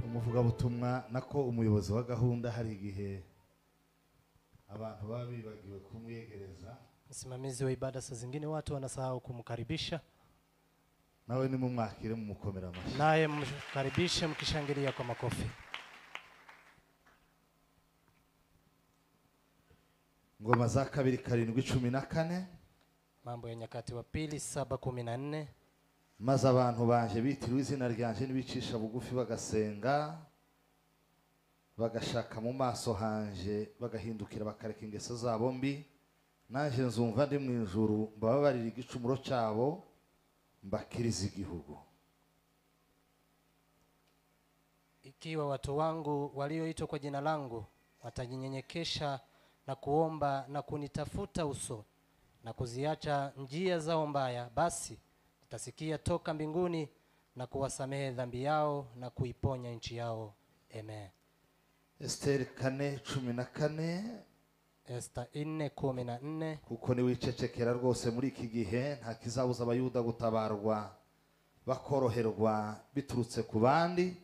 Umuvugabutumwa nako umuyobozi wa gahunda hari igihe abantu baba bibagiwe kumwiyegereza. Msimamizi wa ibada saa zingine watu wanasahau kumkaribisha. Nawe nimumwakire mumukomera amashyi. Naye mkaribishe mkishangilia kwa makofi. Ngoma za kabiri 7:14. Mambo ya Nyakati wa Pili 7:14. Maze abantu banje bitiriwe izina ryanje nibicisha bugufi bagasenga bagashaka mu maso hanje bagahindukira bakareka ingeso zabo mbi, nanje nzumva ndi mu ijuru mbababarira igicumuro cyabo mbakiriza igihugu. Ikiwa watu wangu walioitwa kwa jina langu watajinyenyekesha na kuomba na kunitafuta uso na kuziacha njia zao mbaya, basi nitasikia toka mbinguni na kuwasamehe dhambi yao na kuiponya nchi yao. Amen. Esther 4:14. Esther 4:14. Kuko niwicecekera rwose muri iki gihe nta kizabuza abayuda gutabarwa bakoroherwa biturutse ku bandi,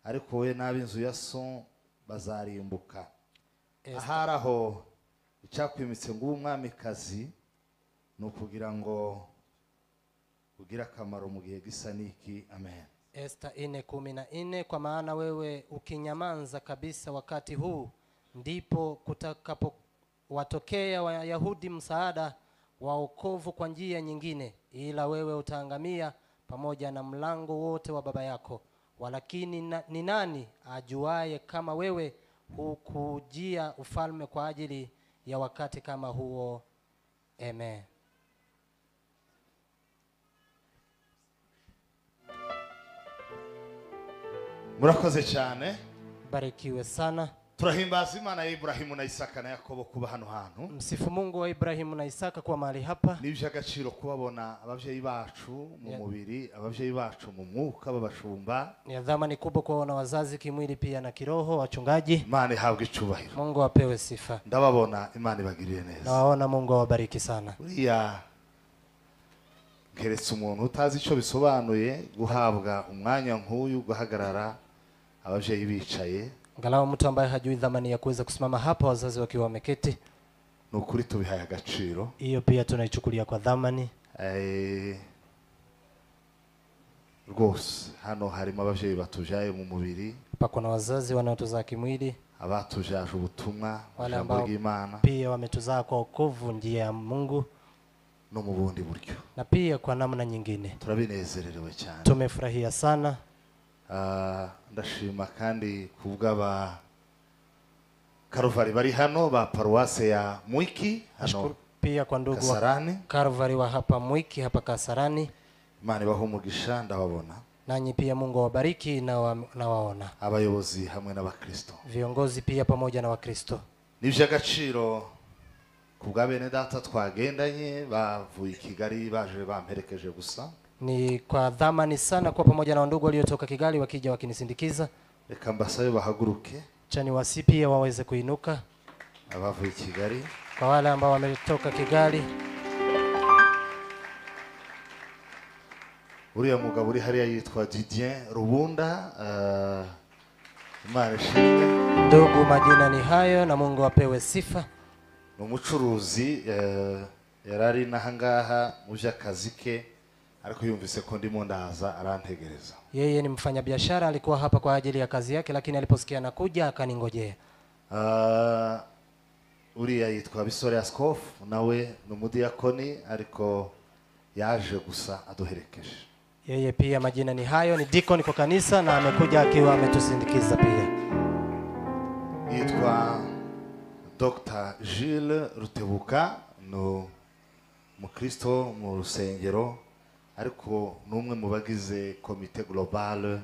ariko we n'ab'inzu ya so bazarimbuka. Ahari aho icyakwimitse ngo umwamikazi ni ukugira ngo ugire akamaro mu gihe gisa n'iki. Amen. Esther 4:14. Kwa maana wewe ukinyamanza kabisa wakati huu, ndipo kutakapo watokea Wayahudi msaada wa wokovu kwa njia nyingine, ila wewe utaangamia pamoja na mlango wote wa baba yako. Walakini ni nani ajuaye kama wewe hukujia ufalme kwa ajili ya wakati kama huo? Amen. Murakoze cyane. Barikiwe sana. Turahimbaza Imana ya Ibrahimu na Isaka na Yakobo kuba hano hantu. Msifu Mungu wa Ibrahimu na Isaka kwa mahali hapa. Ni iby'agaciro kubabona abavyeyi bacu mu mubiri, abavyeyi bacu mu mwuka babashumba. Ni dhamani kubwa kuwaona wazazi kimwili pia na kiroho, wachungaji. Imana ihabwe icubahiro. Mungu apewe sifa. Ndababona, Imana ibagirire neza. Nawaona, Mungu awabariki sana. Uriya keretse umuntu utazi ico bisobanuye guhabwa umwanya nk'uyu guhagarara abavyeyi bicaye. Angalau mtu ambaye hajui dhamani ya kuweza kusimama hapa wazazi wakiwa wameketi. Nukuri tubihaye agaciro. Hiyo pia tunaichukulia kwa dhamani. Rwose hano harimo abavyeyi batujaye mu mubiri. Hapa kuna wazazi wanaotuzaa kimwili, abatujaje ubutumwa wale ambao pia wametuzaa kwa wokovu, njia ya Mungu, no mu bundi buryo, na pia kwa namna nyingine. Turabinezererewe cyane. Tumefurahia sana. Ndashima kandi kubw'aba Karuvali bari hano ba paruwase ya Mwiki hano, pia kwa ndugu wa Karuvali wa hapa Mwiki hapa Kasarani. Imana ibahe umugisha, ndababona. Nanyi pia Mungu awabariki na nawaona. Abayobozi hamwe n'abakristo, viongozi pia pamoja na Wakristo. Ni iby'agaciro kubwa bene data twagendanye bavuye Kigali baje bamperekeje gusa. Ni kwa dhamani sana kwa pamoja na ndugu waliotoka Kigali wakija wakinisindikiza. Reka mbasabe bahaguruke. Chani wasi pia waweze kuinuka. Abavuye Kigali. Kwa wale ambao wametoka Kigali. Uriya mugabo uri hariya yitwa Didier Rubunda, Imana ishimwe. Ndugu, majina ni hayo na Mungu apewe sifa. Ni umucuruzi, yarari nahangaha mu by'akazi ke, ariko yumvise ko ndimo ndaza arantegereza. Yeye ni mfanyabiashara, alikuwa hapa kwa ajili ya kazi yake, lakini aliposikia nakuja akaningojea. Uriya yitwa Bisore Askof, nawe ni umudiakoni ariko yaje gusa aduherekeje. Yeye pia majina ni hayo, ni deacon kwa kanisa na amekuja akiwa ametusindikiza pia. Yitwa Dr. Gilles Rutebuka, no mukristo mu rusengero, ariko numwe mu bagize komite globale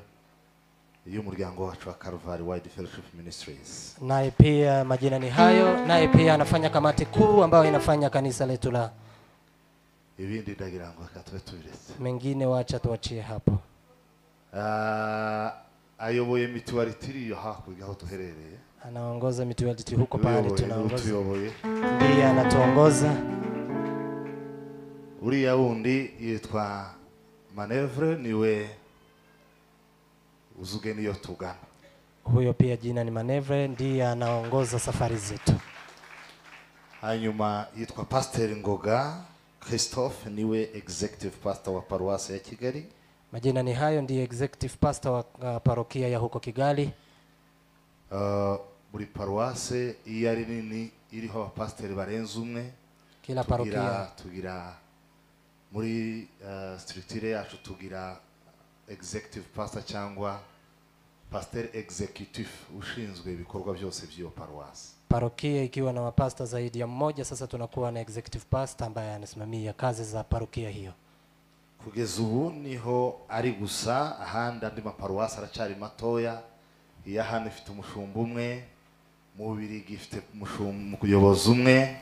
y'umuryango wacu wa Calvary Wide Fellowship Ministries. Naye pia majina ni hayo, naye pia anafanya kamati kuu ambayo inafanya kanisa letu la ibindi ndagira ngo akatwe tubiretse. Mengine wacha tuachie hapo. Ayoboye mituality yo hakurya aho tuherereye. Anaongoza mituality huko pale tunaongoza. Ndiye anatuongoza. Uriya wundi yitwa Manevre, niwe uzugeni yo tugana. Huyo pia jina ni Manevre, ndiye anaongoza safari zetu. Hanyuma yitwa Pasteur Ngoga Christophe, niwe executive pastor wa paruwasi ya Kigali. Majina ni hayo, ndiye executive pastor wa parokia ya huko Kigali. Buri paruwase iyo ari nini iriho abapasiteri barenze umwe. Kila parokia tugira muri structure yacu tugira executive pastor cyangwa pasteur executif ushinzwe ibikorwa byose by'iyo paruwasi. Parokia ikiwa na mapasta zaidi ya mmoja, sasa tunakuwa na executive pastor ambaye anasimamia kazi za parokia hiyo. Kugeza ubu niho ari gusa, ahandi andi maparuwasi aracyari matoya. Iya hano ifite umushumba umwe, mu Bubiligi ifite umuyobozi umwe,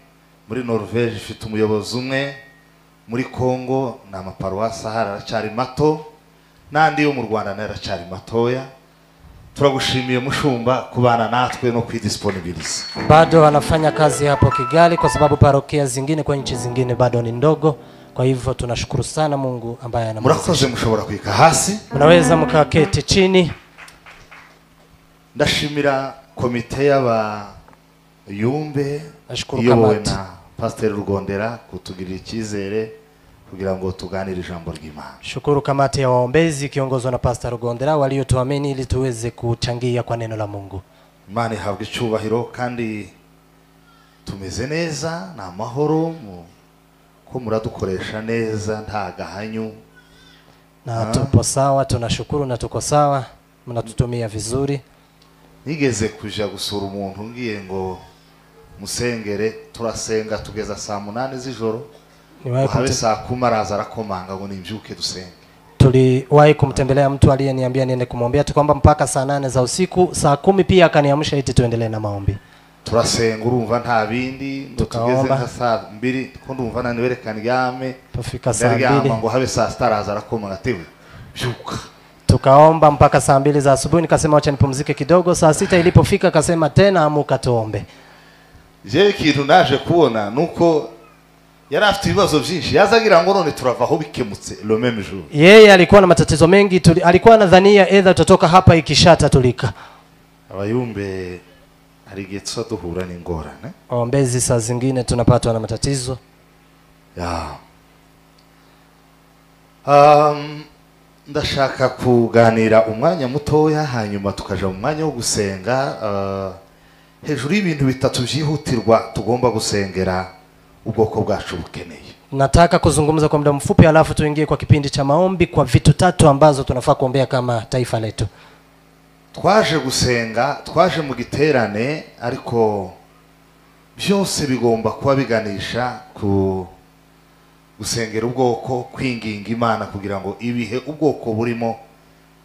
muri Norvège ifite umuyobozi umwe, muri Congo ni amaparuwasi ahari aracyari mato, n'andi yo mu Rwanda nayo aracyari matoya. Turagushimiye mushumba kubana natwe no kwidisponibiliza. Bado wanafanya kazi hapo Kigali kwa sababu parokia zingine kwa nchi zingine bado ni ndogo. Kwa hivyo tunashukuru sana Mungu ambaye anamwezesha. Murakoze, mushobora kwika hasi. Mnaweza mkaketi chini. Ndashimira komite y'abayumbe iyobowe na Pastor Rugondera kutugirira icyizere kugira ngo tuganire ijambo ry'Imana. Shukuru kamati ya waombezi ikiongozwa na Pastor Rugondera waliotuamini ili tuweze kuchangia kwa neno la Mungu. Imana ihabwe icyubahiro kandi tumeze neza na amahoro ko muradukoresha neza nta gahanyu. Na tupo sawa, tunashukuru na tuko sawa, mnatutumia vizuri. Nigeze kuja gusura umuntu ngiye ngo musengere, turasenga tugeza saa 8 z'ijoro. Habe saa 10 araza arakomanga ngo nimbyuke dusenge. Tuliwahi kumtembelea mtu aliyeniambia niende kumwombea, tukaomba mpaka saa 8 za usiku, saa 10 pia akaniamsha eti tuendelee na maombi. Turasenga urumva nta bindi, ngo tugeze nka saa 2 ko ndumva naniwereka ndyame. Tufika saa 2 ngo habe saa 6 araza arakomanga ati byuka. Tukaomba mpaka saa 2 za asubuhi, nikasema acha nipumzike kidogo. Saa 6 ilipofika akasema tena amuka tuombe. Je, kintu naje kubona nuko yari afite ibibazo byinshi, yazagira ngo none turavaho bikemutse le même jour. Yeye alikuwa na matatizo mengi, alikuwa anadhania either tutatoka hapa ikishatatulika. Abayumbe hari igihe duhura n'ingorane. Ombezi saa zingine tunapatwa na matatizo. Ya. Ndashaka kuganira umwanya mutoya hanyuma tukaja mu mwanya wo gusenga hejuru y'ibintu bitatu byihutirwa tugomba gusengera ubwoko bwacu bukeneye. Nataka kuzungumza kwa muda mfupi alafu tuingie kwa kipindi cha maombi kwa vitu tatu ambazo tunafaa kuombea kama taifa letu. Twaje gusenga, twaje mu giterane, ariko byose bigomba kuba biganisha ku gusengera ubwoko, kwinginga Imana kugira ngo ibihe ubwoko burimo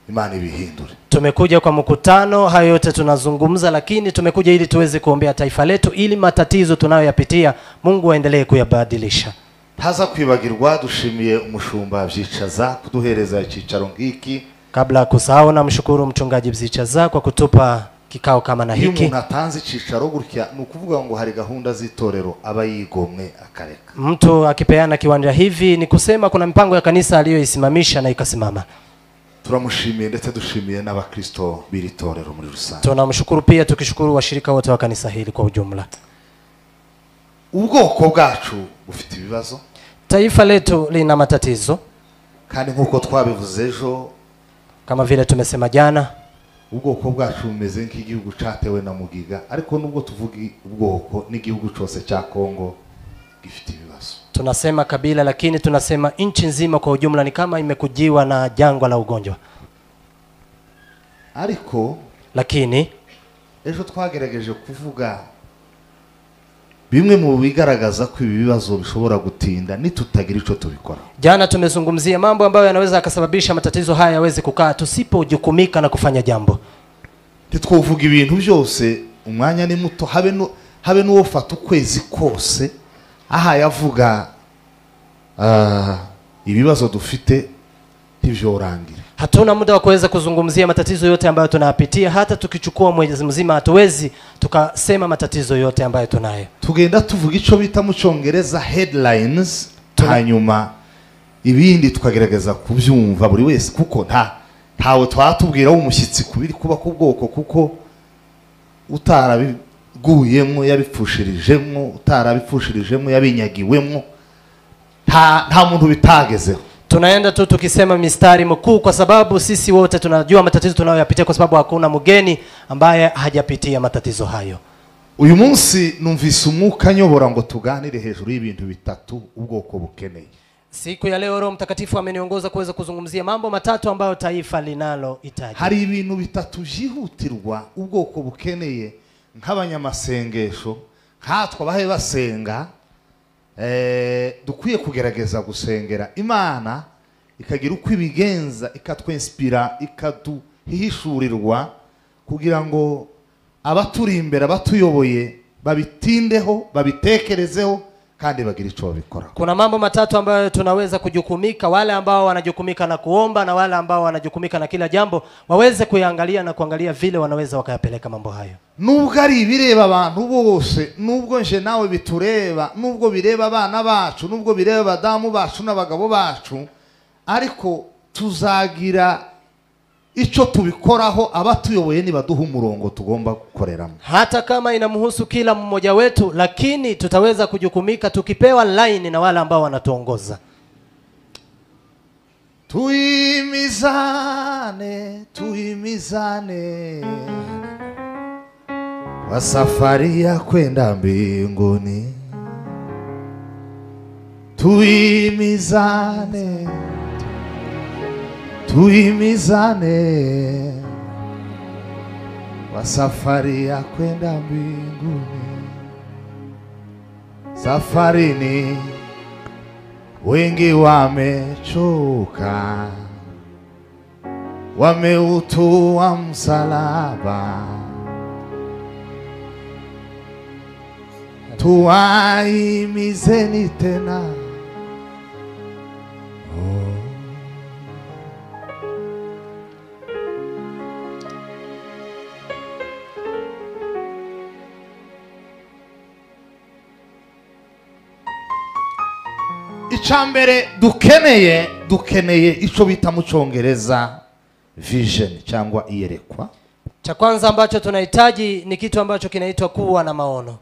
Imana ibihindure. Tumekuja kwa mkutano, hayo yote tunazungumza, lakini tumekuja ili tuweze kuombea taifa letu ili matatizo tunayoyapitia Mungu aendelee kuyabadilisha. Ntaza kwibagirwa dushimiye umushumba Byicaza kuduhereza icyicaro ngiki. Kabla kusahau na mshukuru mchungaji Byicaza kwa kutupa kikao kama na hiki. Iyo umuntu atanze icyicaro gutya ni ukuvuga ngo hari gahunda z'itorero aba yigomwe akareka. Mtu akipeana kiwanja hivi ni kusema kuna mipango ya kanisa aliyoisimamisha na ikasimama. Turamushimiye ndetse dushimiye n'abakristo b'iri torero muri rusange. Tunamshukuru pia tukishukuru washirika wote wa kanisa hili kwa ujumla. Ubwoko bwacu bufite ibibazo. Taifa letu lina matatizo. Kandi nkuko twabivuze ejo, kama vile tumesema jana, ubwoko bwacu bumeze nk'igihugu cyatewe na mugiga, ariko nubwo tuvuga ubwoko n'igihugu cyose cya Kongo gifite ibibazo. Tunasema kabila, lakini tunasema nchi nzima kwa ujumla ni kama imekujiwa na jangwa la ugonjwa. Ariko lakini ejo twagerageje kuvuga bimwe mu bigaragaza ko ibi bibazo bishobora gutinda nitutagira ico tubikora. Jana tumezungumzia mambo ambayo yanaweza akasababisha matatizo haya yaweze kukaa tusipojukumika na kufanya jambo. Titwovuga ibintu byose umwanya ni muto, habe n'uwofata ukwezi kose aha yavuga ibibazo dufite tivyorangira. Hatuna muda wa kuweza kuzungumzia matatizo yote ambayo tunayapitia, hata tukichukua mwezi mzima hatuwezi tukasema matatizo yote ambayo tunayo. Tugenda tuvuga ico bita mu Cyongereza headlines, hanyuma ibindi tukagerageza kubyumva buri wese, kuko Ntawe twatubwira w'umushyitsi kubiri kuba ku bwoko, kuko utarabiguyemo yabipfushirijemo, utarabipfushirijemo yabinyagiwemo, nta muntu bitagezeho. Tunaenda tu tukisema mistari mkuu kwa sababu sisi wote tunajua matatizo tunayoyapitia, kwa sababu hakuna mgeni ambaye hajapitia matatizo hayo. Uyu munsi numvise umwuka nyobora ngo tuganire hejuru y'ibintu bitatu ubwoko bukeneye. Siku ya leo Roho Mtakatifu ameniongoza kuweza kuzungumzia mambo matatu ambayo taifa linalohitaji. Hari ibintu bitatu byihutirwa ubwoko bukeneye nk'abanyamasengesho, nkatwe abahe basenga, dukwiye kugerageza gusengera Imana ikagira uko ibigenza, ikatwinspira, ikaduhishurirwa kugira ngo abaturi imbere, abatuyoboye babitindeho, babitekerezeho kandi bagira ico babikora. Kuna mambo matatu ambayo tunaweza kujukumika, wale ambao wanajukumika na kuomba na wale ambao wanajukumika na kila jambo waweze kuyaangalia na kuangalia vile wanaweza wakayapeleka mambo hayo. Nubwo ari ibireba abantu bose, nubwo nje nawe bitureba, nubwo bireba abana bacu, nubwo bireba abadamu bacu n'abagabo bacu, ariko tuzagira ico tubikoraho abatuyoboye nibaduha umurongo tugomba gukoreramo. Hata kama inamhusu kila mmoja wetu, lakini tutaweza kujukumika tukipewa line na wale ambao wanatuongoza. Tuimizane, tuimizane kwa safari ya kwenda mbinguni. Tuimizane, tuimizane kwa safari ya kwenda mbinguni. Safarini wengi wamechoka, wameutua msalaba. Tuwaimizeni tena. Icambere dukeneye ico bita mu Congereza vision cyangwa iyerekwa. Cha kwanza ambacho tunahitaji ni kitu ambacho kinaitwa kuwa na maono.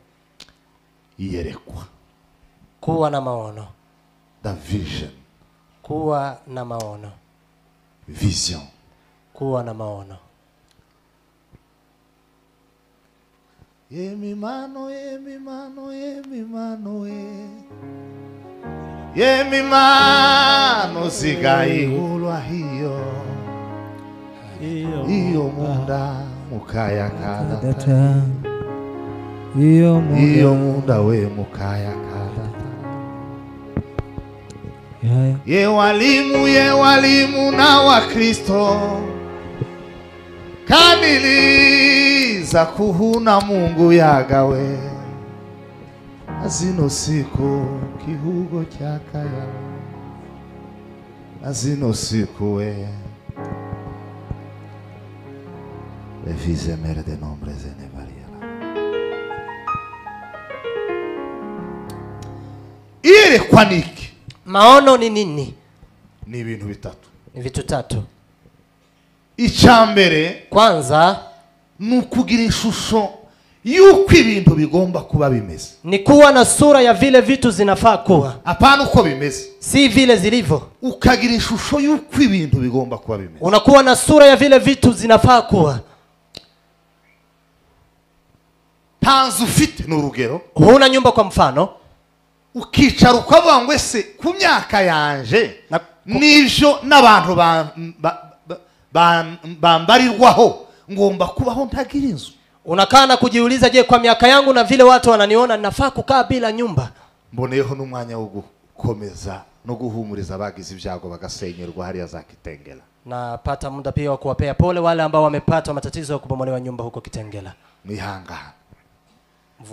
Iyerekwa. Kuwa na maono. The vision. Kuwa na maono. Vision. Kuwa na maono. Yemi mano, yemi mano, yemi mano, yemi mano zigayigulwa hiyo iyo munda mukaya kadata, iyo munda we mukaya kadata. Ye walimu na wa Kristo kamili za kuhuna Mungu yagawe azino siku kihugo cyakaya azino siku we le mere de nombres ene variela. Iyerekwa niki? Maono ni nini? Ni ibintu bitatu. Ni vitu tatu. Icambere kwanza ni ukugira ishusho yuko ibintu bigomba kuba bimeze. Ni kuwa na sura ya vile vitu zinafaa kuwa. Hapana uko bimeze. Si vile zilivyo. Ukagira ishusho yuko ibintu bigomba kuba bimeze. Unakuwa na sura ya vile vitu zinafaa kuwa. Tanzu ufite ni urugero. Huna nyumba kwa mfano. Ukicara ukavuga ngo ese ku myaka yanje nivyo n'abantu bambarirwaho ngomba kubaho ntagira inzu. Unakaa na kujiuliza, je, kwa miaka yangu na vile watu wananiona nafaa kukaa bila nyumba? Mboneyeho n'umwanya wo gukomeza no guhumuriza abagize ibyago bagasenyerwa hariya za Kitengela. Napata muda pia wa kuwapea pole wale ambao wamepata matatizo ya kubomolewa nyumba huko Kitengela. Mwihangane.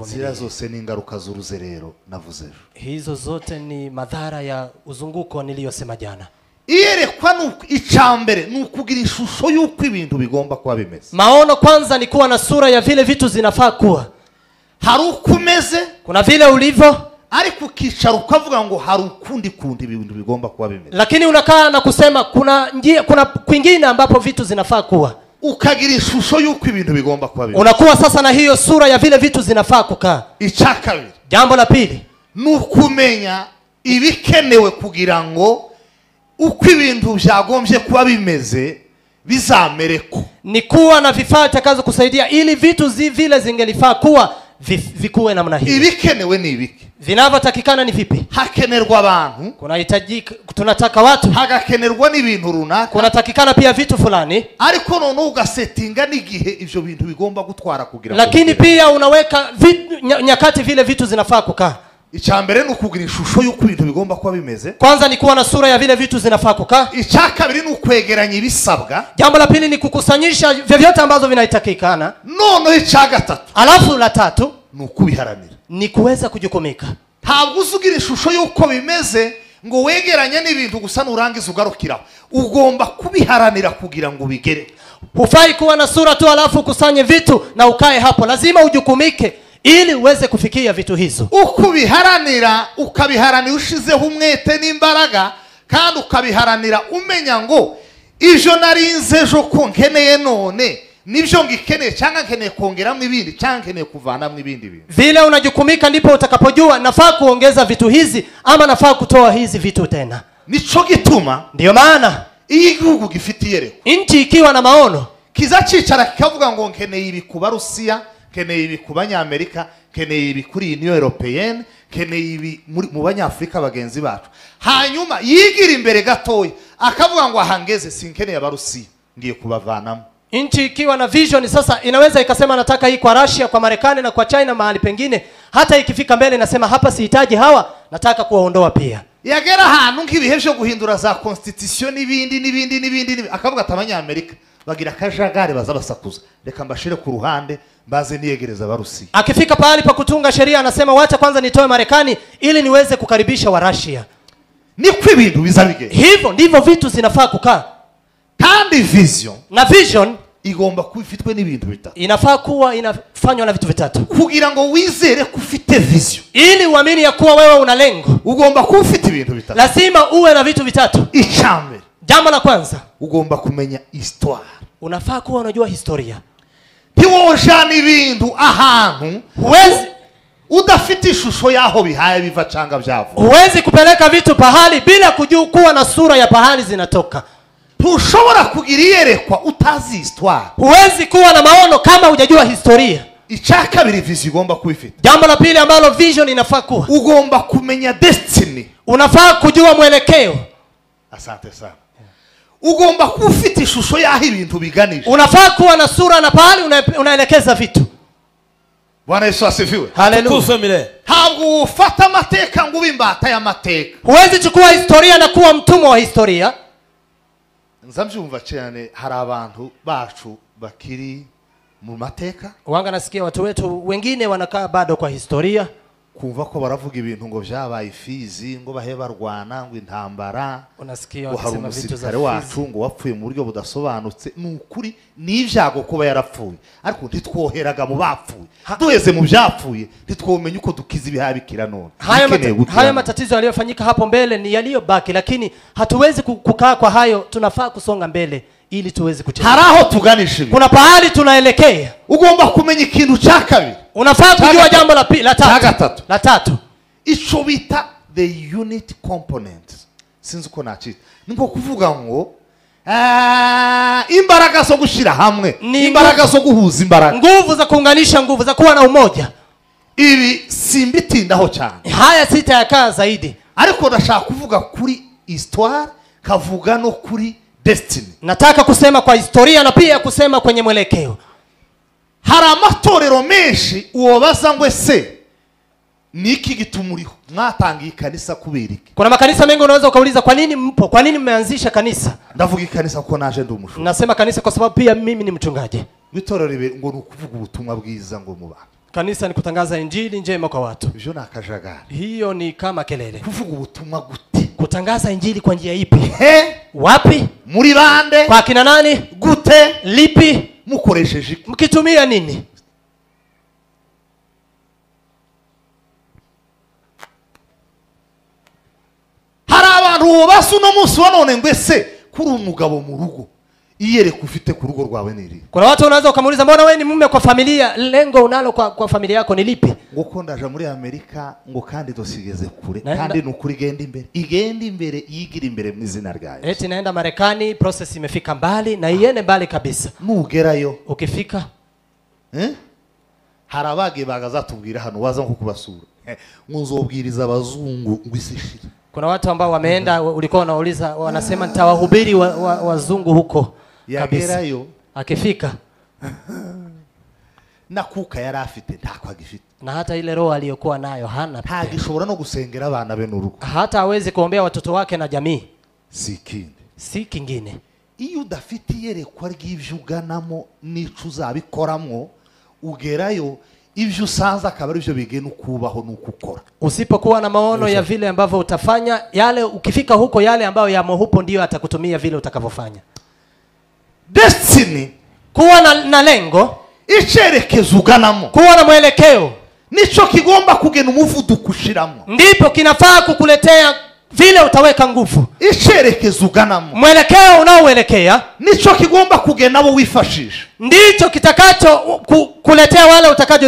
Zira zose ni ingaruka z'uruzerero navuze ejo. Hizo zote ni madhara ya uzunguko niliyosema jana. Iyerekwa icambere ni ukugira ishusho yuko ibintu bigomba kuba bimeze. Maono kwanza ni kuwa na sura ya vile vitu zinafaa kuwa. Hari uko umeze, kuna vile ulivyo, Ariko ukicara ukavuga ngo hari ukundi kundi ibintu bigomba kuba bimeze. Lakini unakaa na kusema kuna njia, kuna kwingine ambapo vitu zinafaa kuwa. Ukagira ishusho y'uko ibintu bigomba kuba bimeze. Unakuwa sasa na hiyo sura ya vile vitu zinafaa kukaa. Icya kabiri, Jambo la pili ni ukumenya ibikenewe kugira ngo uko ibintu byagombye kuba bimeze bizamereko. Ni kuwa na vifaa vitakazo kusaidia ili vitu vile zingelifaa kuwa vikuwe namna hii. Ibikenewe ni ibiki? Vinavyotakikana ni vipi? Hakenerwa abantu, Kunahitajika, tunataka watu, hagakenerwa n'ibintu runaka, kunatakikana pia vitu fulani. Ariko none ugasetinga n'igihe ivyo bintu bigomba gutwara kugira ngo Lakini bigere. pia unaweka nyakati vile vitu zinafaa kukaa. Icya mbere ni ukugira ishusho y'uko ibintu bigomba kuba bimeze. Kwanza ni kuwa na sura ya vile vitu zinafaa kukaa. Icya kabiri ni ukwegeranya ibisabwa. Jambo la pili ni kukusanyisha vyovyote ambazo vinahitajikana. Noneho icya gatatu, Alafu la tatu ni ukubiharanira. ni kuweza kujukumika. Ntabwo uzugira ishusho y'uko bimeze ngo wegeranye n'ibintu gusa nurangiza ugarukiraho. Ugomba kubiharanira kugira ngo ubigere. Hufai kuwa na sura tu alafu ukusanye vitu na ukae hapo. Lazima ujukumike ili uweze kufikia vitu hizo. Ukubiharanira, ukabiharanira ushizeho umwete n'imbaraga, kandi ukabiharanira umenya ngo ivyo narinze ejo ko nkeneye none nibyo ngikeneye, cyangwa nkeneye kongeramo ibindi, cyangwa nkeneye kuvanamo ibindi bintu. Vile unajukumika ndipo utakapojua nafaa kuongeza vitu hizi ama nafaa kutoa hizi vitu tena. Nico gituma Ndiyo maana iyo igihugu gifite iyerekwa, nchi ikiwa na maono, kiza cicara kikavuga ngo nkeneye ibi ku Barusiya, nkeneye ibi ku Banyamerika, nkeneye ibi kuri Union Européenne, nkeneye ibi mu Banyafurika bagenzi bacu. Hanyuma yigira imbere gatoya akavuga ngo ahangeze sinkeneye Abarusiya, ngiye kubavanamo. Nchi ikiwa na vision sasa inaweza ikasema nataka hii kwa Russia, kwa Marekani na kwa China mahali pengine. Hata ikifika mbele inasema hapa sihitaji hawa, nataka kuwaondoa pia. Yagera ahantu nk'ibihe byo guhindura za constitution n'ibindi n'ibindi n'ibindi n'ibindi, akavuga ati Abanyamerika bagira akajagari bazabasakuza, reka mbashire ku ruhande mbaze niyegereza Abarusiya. Akifika pahali pa kutunga sheria anasema wacha kwanza nitoe Marekani ili niweze kukaribisha wa Russia. Niko ibintu bizabigenda. Hivyo ndivyo vitu zinafaa kukaa. Kandi vision Na vision igomba kuba ifitwe n'ibintu bitatu. inafaa kuwa inafanywa na vitu vitatu. Kugira ngo wizere ko ufite vision, Ili uamini ya kuwa wewe una lengo, ugomba kuba ufite ibintu bitatu. lazima uwe na vitu vitatu. Icya mbere, Jambo la kwanza, ugomba kumenya histoire. unafaa kuwa unajua historia. Ntiwojana ibintu ahantu udafite ishusho y'aho bihaye biva cyangwa byavuye. Huwezi kupeleka vitu pahali bila kujua kuwa na sura ya pahali zinatoka. Ntushobora kugira iyerekwa utazi histoire. Huwezi kuwa na maono kama hujajua historia. Icya kabiri vision igomba kuba ifite, Jambo la pili ambalo vision inafaa kuwa, ugomba kumenya destiny. unafaa kujua mwelekeo. Asante sana. Ugomba kuba ufite ishusho y'aho ibintu biganisha. Unafaa kuwa na sura na pahali unaelekeza vitu. Bwana Yesu asifiwe. Haleluya. Tukuzwe milele. Ntabwo ufata amateka ngo ube imbata y'amateka. Huwezi chukua historia na kuwa mtumwa wa historia. Nza mbyumva cyane, hari abantu bacu bakiri mu mateka. Wanga nasikia watu wetu wengine wanakaa bado kwa historia. Kumva ko baravuga ibintu ngo byabaye Fizi, ngo bahe barwana, ngo intambara. Unasikia ngo hari wakisema vitu za umusirikare wacu Fizi. ngo wapfuye mu buryo budasobanutse. Ni ukuri ni ibyago kuba yarapfuye, ariko ntitwoheraga mu bapfuye, duheze mu byapfuye ntitwomenya uko dukiza ibihabikira none. Bikeneye gukira Haya none. matatizo yaliyofanyika hapo mbele ni yaliyobaki, lakini hatuwezi kukaa kwa hayo. Tunafaa kusonga mbele ili tuweze kucheza. Hari aho tuganisha ibi. Kuna pahali tunaelekea. Ugomba kumenya ikintu cya kabiri. Unafaa kujua jambo la la tatu. Cha gatatu. La tatu. Ico bita the unit component. Sinzi uko nacita. Ni nko kuvuga ngo imbaraga zo gushira hamwe, Ni imbaraga zo guhuza imbaraga, nguvu za kuunganisha nguvu, za kuwa na umoja. Ibi simbitindaho cyane. Haya sitayakaa zaidi. Ariko ndashaka kuvuga kuri histoire, kavuga no kuri destiny. Nataka kusema kwa historia na pia kusema kwenye mwelekeo. Hari amatorero menshi uwobaza ngo ese niki gitumuriho mwatangiye ikanisa kubera iki? Kuna makanisa mengi unaweza ukauliza kwa nini mpo? Kwa nini mmeanzisha kanisa? Ndavuga ikanisa kuko naje ndi umushumba. Nasema kanisa kwa sababu pia mimi ni mchungaji. Itorero ribe ngo ni ukuvuga ubutumwa bwiza ngo mu bantu. Kanisa ni kutangaza injili njema kwa watu. Ivyo ni akajagari. Hiyo ni kama kelele. Kuvuga ubutumwa gute? Kutangaza injili kwa njia ipi? He? Wapi? Muri bande? Kwa kina nani? Gute? Lipi? Mukoresheje iki? Mkitumia nini? abantu bubase uno munsi wa none ngo ese kuri umugabo mu rugo iyereka ufite ku rugo rwawe ni irihe? Kuna watu unaweza ukamuuliza mbona wewe ni mume kwa familia, lengo unalo kwa familia yako ni lipi? Ngo ko ndaja muri Amerika ngo kandi dosigeze kure kandi nukuri igenda imbere, igenda imbere, yigira imbere mu izina rya Yesu. Eti naenda Marekani, process imefika mbali na iende mbali kabisa. Nugerayo ukifika hari abagiye bagazatubwira hano waza nko kubasura ngo nzobwiriza abazungu ngo isishire. Kuna watu ambao wameenda, ulikuwa unauliza, wanasema nitawahubiri wazungu huko kabisa. Akifika nakuka yari afite ntako agifite, na hata ile roho aliyokuwa nayo hana, ntagishobora no gusengera abana be n'urugo, hata hawezi kuombea watoto wake na jamii. Si kindi, si kingine. Iyo udafite iyerekwa ry'ivyo uganamo n'ico uzabikoramo, ugerayo ivyo usanze akaba ari byo bigena ukubaho n'ukukora. Usipokuwa na maono ya vile ambavyo utafanya yale, ukifika huko yale ambayo yamo hupo ndiyo atakutumia vile utakavyofanya. Destiny, kuwa na lengo, icerekezo uganamo, kuwa na mwelekeo, nico kigomba kugena umuvuduko ushiramo, ndipo kinafaa kukuletea vile utaweka nguvu. Icerekezo uganamo, mwelekeo unaoelekea, nico kigomba kugena abo wifashisha, ndicho kitakacho kuletea wale utakacho.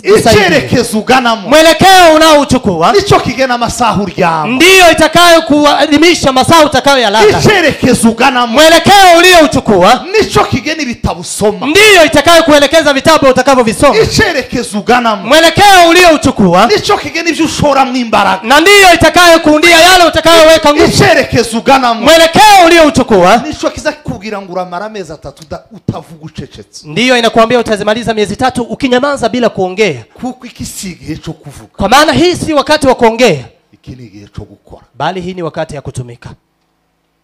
Icerekezo uganamo, mwelekeo unaochukua, nico kigena amasaha uryama, ndiyo itakayo kuadhimisha masaha utakayoyalala. Icerekezo uganamo, mwelekeo uliochukua, nico kigena ibitabo usoma, ndiyo itakayo kuelekeza vitabu utakavyovisoma. Icerekezo uganamo, mwelekeo uliochukua, nico kigena ivyo ushoramwo imbaraga, na ndiyo itakayo kuundia yale utakayoweka nguvu. Icerekezo uganamo, mwelekeo uliochukua, nico kiza kukubwira ngo uramara amezi 3 utavuga ucecetse, ndiyo inakuambia utazimaliza miezi 3 ukinyamaza bila kuongea. Kuko iki si igihe cyo kuvuga, kwa maana hii si wakati wa kuongea, iki ni igihe cyo gukora, bali hii ni wakati ya kutumika.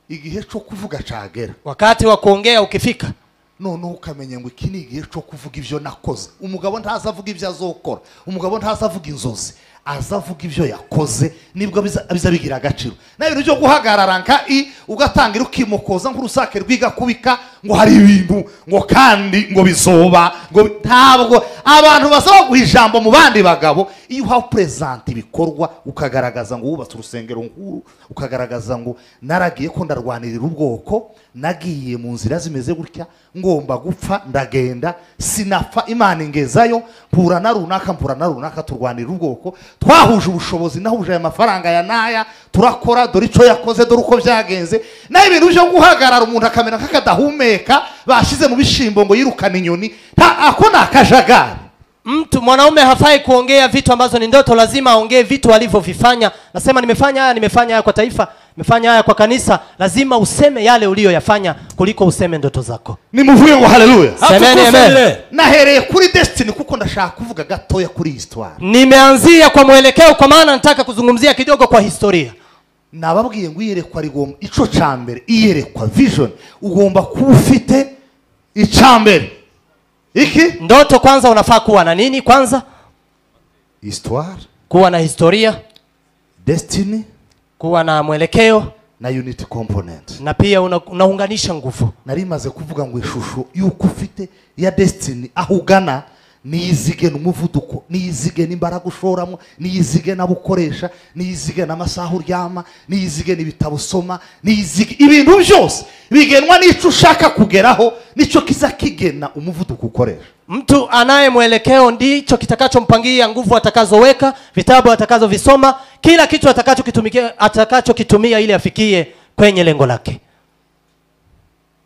Igihe cyo kuvuga cagera, wakati wa kuongea ukifika, none ukamenya ngo iki ni igihe cyo kuvuga ivyo nakoze. Umugabo ntazavuga ivyo azokora, umugabo ntazavuga inzozi, azavuga ivyo yakoze, nibwo biza bigira agaciro. Na ibintu byo guhagarara nka ugatangira ukimokoza nk'urusake rwiga kubika ngo hari ibintu ngo kandi ngo bizoba ngo ntabwo abantu basaba guha ijambo mu bandi bagabo. Iyo uhawe present ibikorwa ukagaragaza ngo wubatse urusengero nkuru, ukagaragaza ngo naragiye ko ndarwanirira ubwoko, nagiye mu nzira zimeze gutya, ngomba gupfa ndagenda sinapfa, Imana ingezayo, mpura na runaka, mpura na runaka, turwanira ubwoko, twahuje ubushobozi, nahuje aya mafaranga ya naya, turakora, dore ico yakoze, dore uko byagenze. Na ibintu byo guhagarara umuntu akamera nk'akadahumeka bashize mu bishimbo ngo yirukane inyoni, ako ni akajagari. Mtu mwanaume hafai kuongea vitu ambazo ni ndoto, lazima aongee vitu alivyovifanya. Nasema nimefanya haya, nimefanya haya kwa taifa, nimefanya haya kwa kanisa. Lazima useme yale uliyoyafanya kuliko useme ndoto zako. Nimuvuye ngo haleluya. Semeni amen. Nahereye kuri destiny kuko ndashaka kuvuga gatoya kuri histoire. Nimeanzia kwa mwelekeo kwa maana nataka kuzungumzia kidogo kwa historia. Nababwiye ngo iyerekwa rigomba ico cambere, iyerekwa vision ugomba kuba ufite icambere. Iki ndoto kwanza unafaa kuwa na nini kwanza? Histoire, kuwa na historia, destiny, kuwa na mwelekeo na unity component, na pia unaunganisha nguvu. Narimaze kuvuga ngo ishusho yuko ufite ya destiny aho ugana niyizige n'umuvuduko, niyizige n'imbaraga ushoramo, niyizige n'abukoresha, niyizige n'amasaha uryama, niyizige n'ibitabo usoma, niyizige ibintu byose bigenwa n'ico ushaka kugeraho, nico kiza kigena umuvuduko ukoresha. Mtu anaye mwelekeo ndicho kitakachompangia nguvu atakazoweka, vitabu atakazovisoma, kila kitu atakachokitumia ili afikie kwenye lengo lake.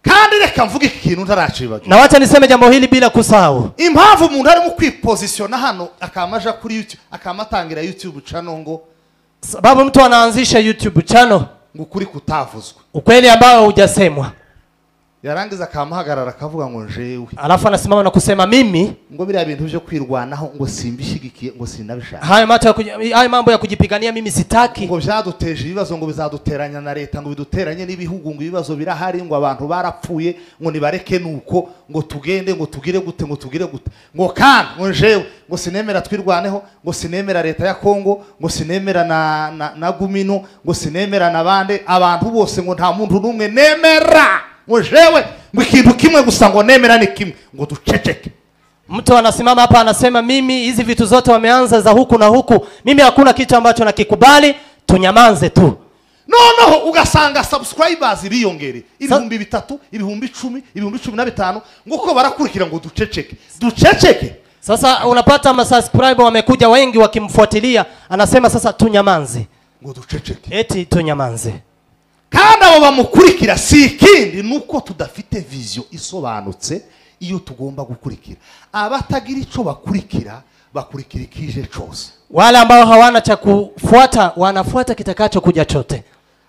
Kandi reka mvuge iki kintu ntaracibagira. Na wacha niseme jambo hili bila kusahau. Impamvu umuntu arimo kwipositiona hano akamaja kuri YouTube, akamatangira YouTube channel ngo sababu mtu anaanzisha YouTube channel ngo kuri kutavuzwa, ukweli ambao hujasemwa. Yarangiza akamuhagarara akavuga ngo njewe. Alafu anasimama na kusema mimi ngo biriya bintu byo kwirwanaho ngo simbishigikiye ngo sinabishaka. Hayo mambo ya kujipigania mimi sitaki. Ngo byaduteje ibibazo, ngo bizaduteranya na leta, ngo biduteranye n'ibihugu, ngo ibibazo birahari, ngo abantu barapfuye, ngo nibareke nuko, ngo tugende, ngo tugire gute, ngo tugire gute, ngo kandi ngo njewe ngo sinemera twirwaneho, ngo sinemera leta ya Kongo, ngo sinemera na Gumino, ngo sinemera nabande abantu bose, ngo nta muntu numwe nemera. Ngo jewe ngo ikintu kimwe gusa ngo nemera ni kimwe, ngo duceceke. Mtu anasimama hapa anasema mimi hizi vitu zote wameanza za huku na huku, mimi hakuna kitu ambacho nakikubali, tunyamanze tu. Noneho ugasanga subscribers biyongere 3000, 10,000, 15,000 nguko barakurikira ngo duceceke. Duceceke. Sasa unapata masubscriber wamekuja wengi wakimfuatilia, anasema sasa tunyamanze. Ngo duceceke. Eti tunyamanze. Kandi abo bamukurikira si ikindi nuko tudafite vision isobanutse iyo tugomba gukurikira. Abatagira ico bakurikira bakurikira ikije chose. Wale ambao hawana cha kufuata wanafuata kitakacho kuja chote.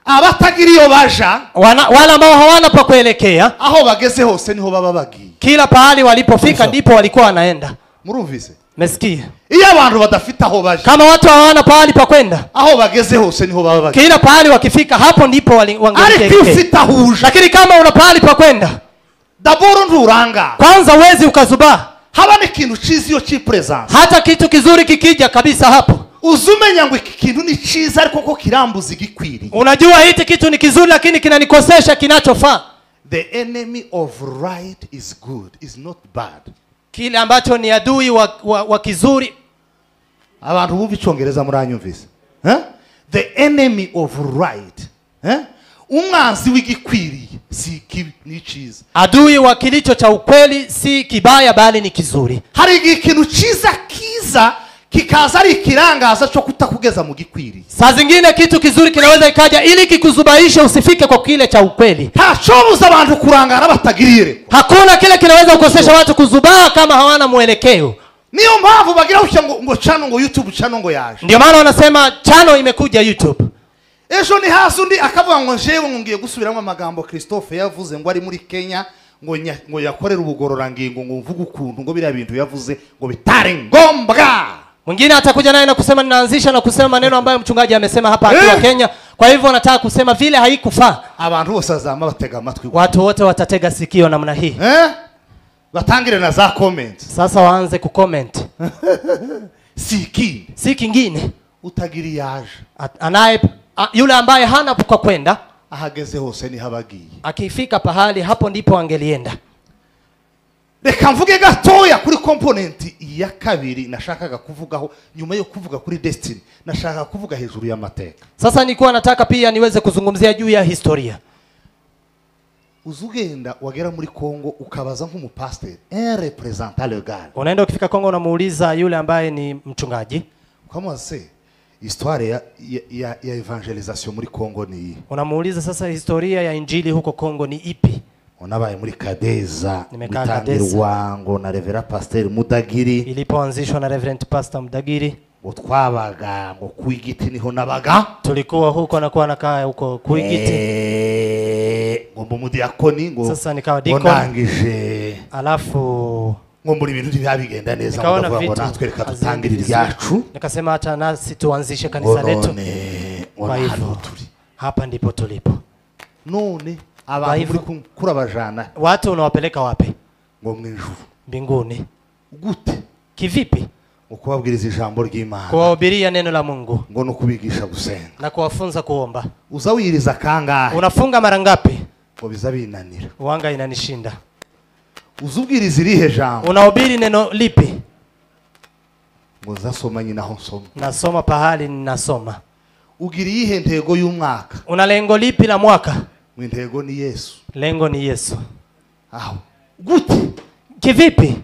Abatagira iyo baja, wale ambao hawana pa kuelekea, aho bageze hose niho baba bagiye. Kila pahali walipofika ndipo walikuwa wanaenda. Murumvise? Mesikia. Iyo abantu badafite aho baja, kama watu hawana pahali pa kwenda, aho bageze hose niho baba bagiye. Kila pahali wakifika hapo ndipo wangeelekea. Ariko ufite aho uja. Lakini kama una pahali pa kwenda, daboro nturanga. Kwanza uwezi ukazubaa. Haba n'ikintu ciza iyo ci presence. Hata kitu kizuri kikija kabisa hapo, uzumenya ngo iki kintu ni ciza ariko ko kirambuza igikwiriye. Unajua hiki kitu ni kizuri lakini kinanikosesha kinachofaa. The enemy of right is good, is not bad. Kile ambacho ni adui wa kizuri. Abantu bumva icyongereza muranyumvise. The enemy of right. Umwanzi w'igikwiriye si kibi ni ciza. Adui wa kilicho cha ukweli si kibaya bali ni kizuri. Hari ikintu ciza kiza kikaza ari ikirangaza cyo kutakugeza mu gikwiriye. Saa zingine kitu kizuri kinaweza ikaja ili kikuzubaishe usifike kwa kile cha ukweli. Ntacobuza abantu kurangara batagirire. Hakuna kile kinaweza kukosesha watu kuzubaa kama hawana mwelekeo. Niyo mpamvu bagira ngo channel ngo YouTube channel ngo yaje. Ndio maana wanasema channel imekuja YouTube. Ejo ni hasi undi akavuga ngo njewe ngiye gusubiramo amagambo Christophe yavuze ngo ari muri Kenya ngo yakorera ubugororangingo ngo mvuge ukuntu ngo biriya bintu yavuze ngo bitari ngombwa. Mwingine atakuja naye na kusema ninaanzisha na kusema maneno ambayo mchungaji amesema hapa akiwa Kenya. Kwa hivyo nataka kusema vile haikufaa. Abantu bose bazama batega amatwi. Watu wote watatega sikio namna hii. Batangire na za comment. Sasa waanze kucomment. Si Si kingine. Utagiri yaje. Anaye yule ambaye hana kwa kwenda, ahageze hose ni habagiye. Akifika pahali hapo ndipo angelienda. Reka mvuge gatoya kuri component ya kabiri nashakaga kuvugaho nyuma yo kuvuga kuri destiny, nashaka kuvuga hejuru y'amateka. Sasa nilikuwa nataka pia niweze kuzungumzia juu ya historia. Uzugenda wagera muri Kongo ukabaza nk'umupasteur, un représentant legal. Unaenda ukifika Kongo unamuuliza yule ambaye ni mchungaji. Kama se histoire ya evangelisation muri Kongo ni iyi. Unamuuliza sasa historia ya injili huko Kongo ni ipi? Unabaye muri Kadeza, mitangirwa ngo na Reverend Pastor Mudagiri. Ilipoanzishwa na Reverend Pastor Mudagiri. Ngo twabaga ngo kuigiti niho nabaga. Tulikuwa huko na kuwa nakaa huko kuigiti. Ngo mumudiakoni ngo sasa nikawa deacon. Ndangije. Alafu ngo muri ibintu byabigenda neza ngo ndavuga ngo natwe reka dutangire iryacu. Nikasema hata nasi tuanzishe kanisa letu. Kwa hivyo hapa ndipo tulipo. None abantu muri kurabajana. Watu unawapeleka wapi? Ngo mwijuru. Mbinguni. Gute? Kivipi? Ukubabwiriza ijambo ry'Imana. Kuwahubiria neno la Mungu. Ngo no kubigisha gusenga. Na kuwafunza kuomba. Uzawiriza kangahe? Unafunga mara ngapi? Ngo bizabinanira. Uwanga inanishinda. Uzubwiriza irihe jambo? Unahubiri neno lipi? Ngo nzasoma nyina aho nsoma. Nasoma pahali ninasoma. Ugira iyihe ntego y'umwaka? Una lengo lipi la mwaka? Intego ni Yesu. Lengo ni Yesu. Aho. Gute? Kivipi?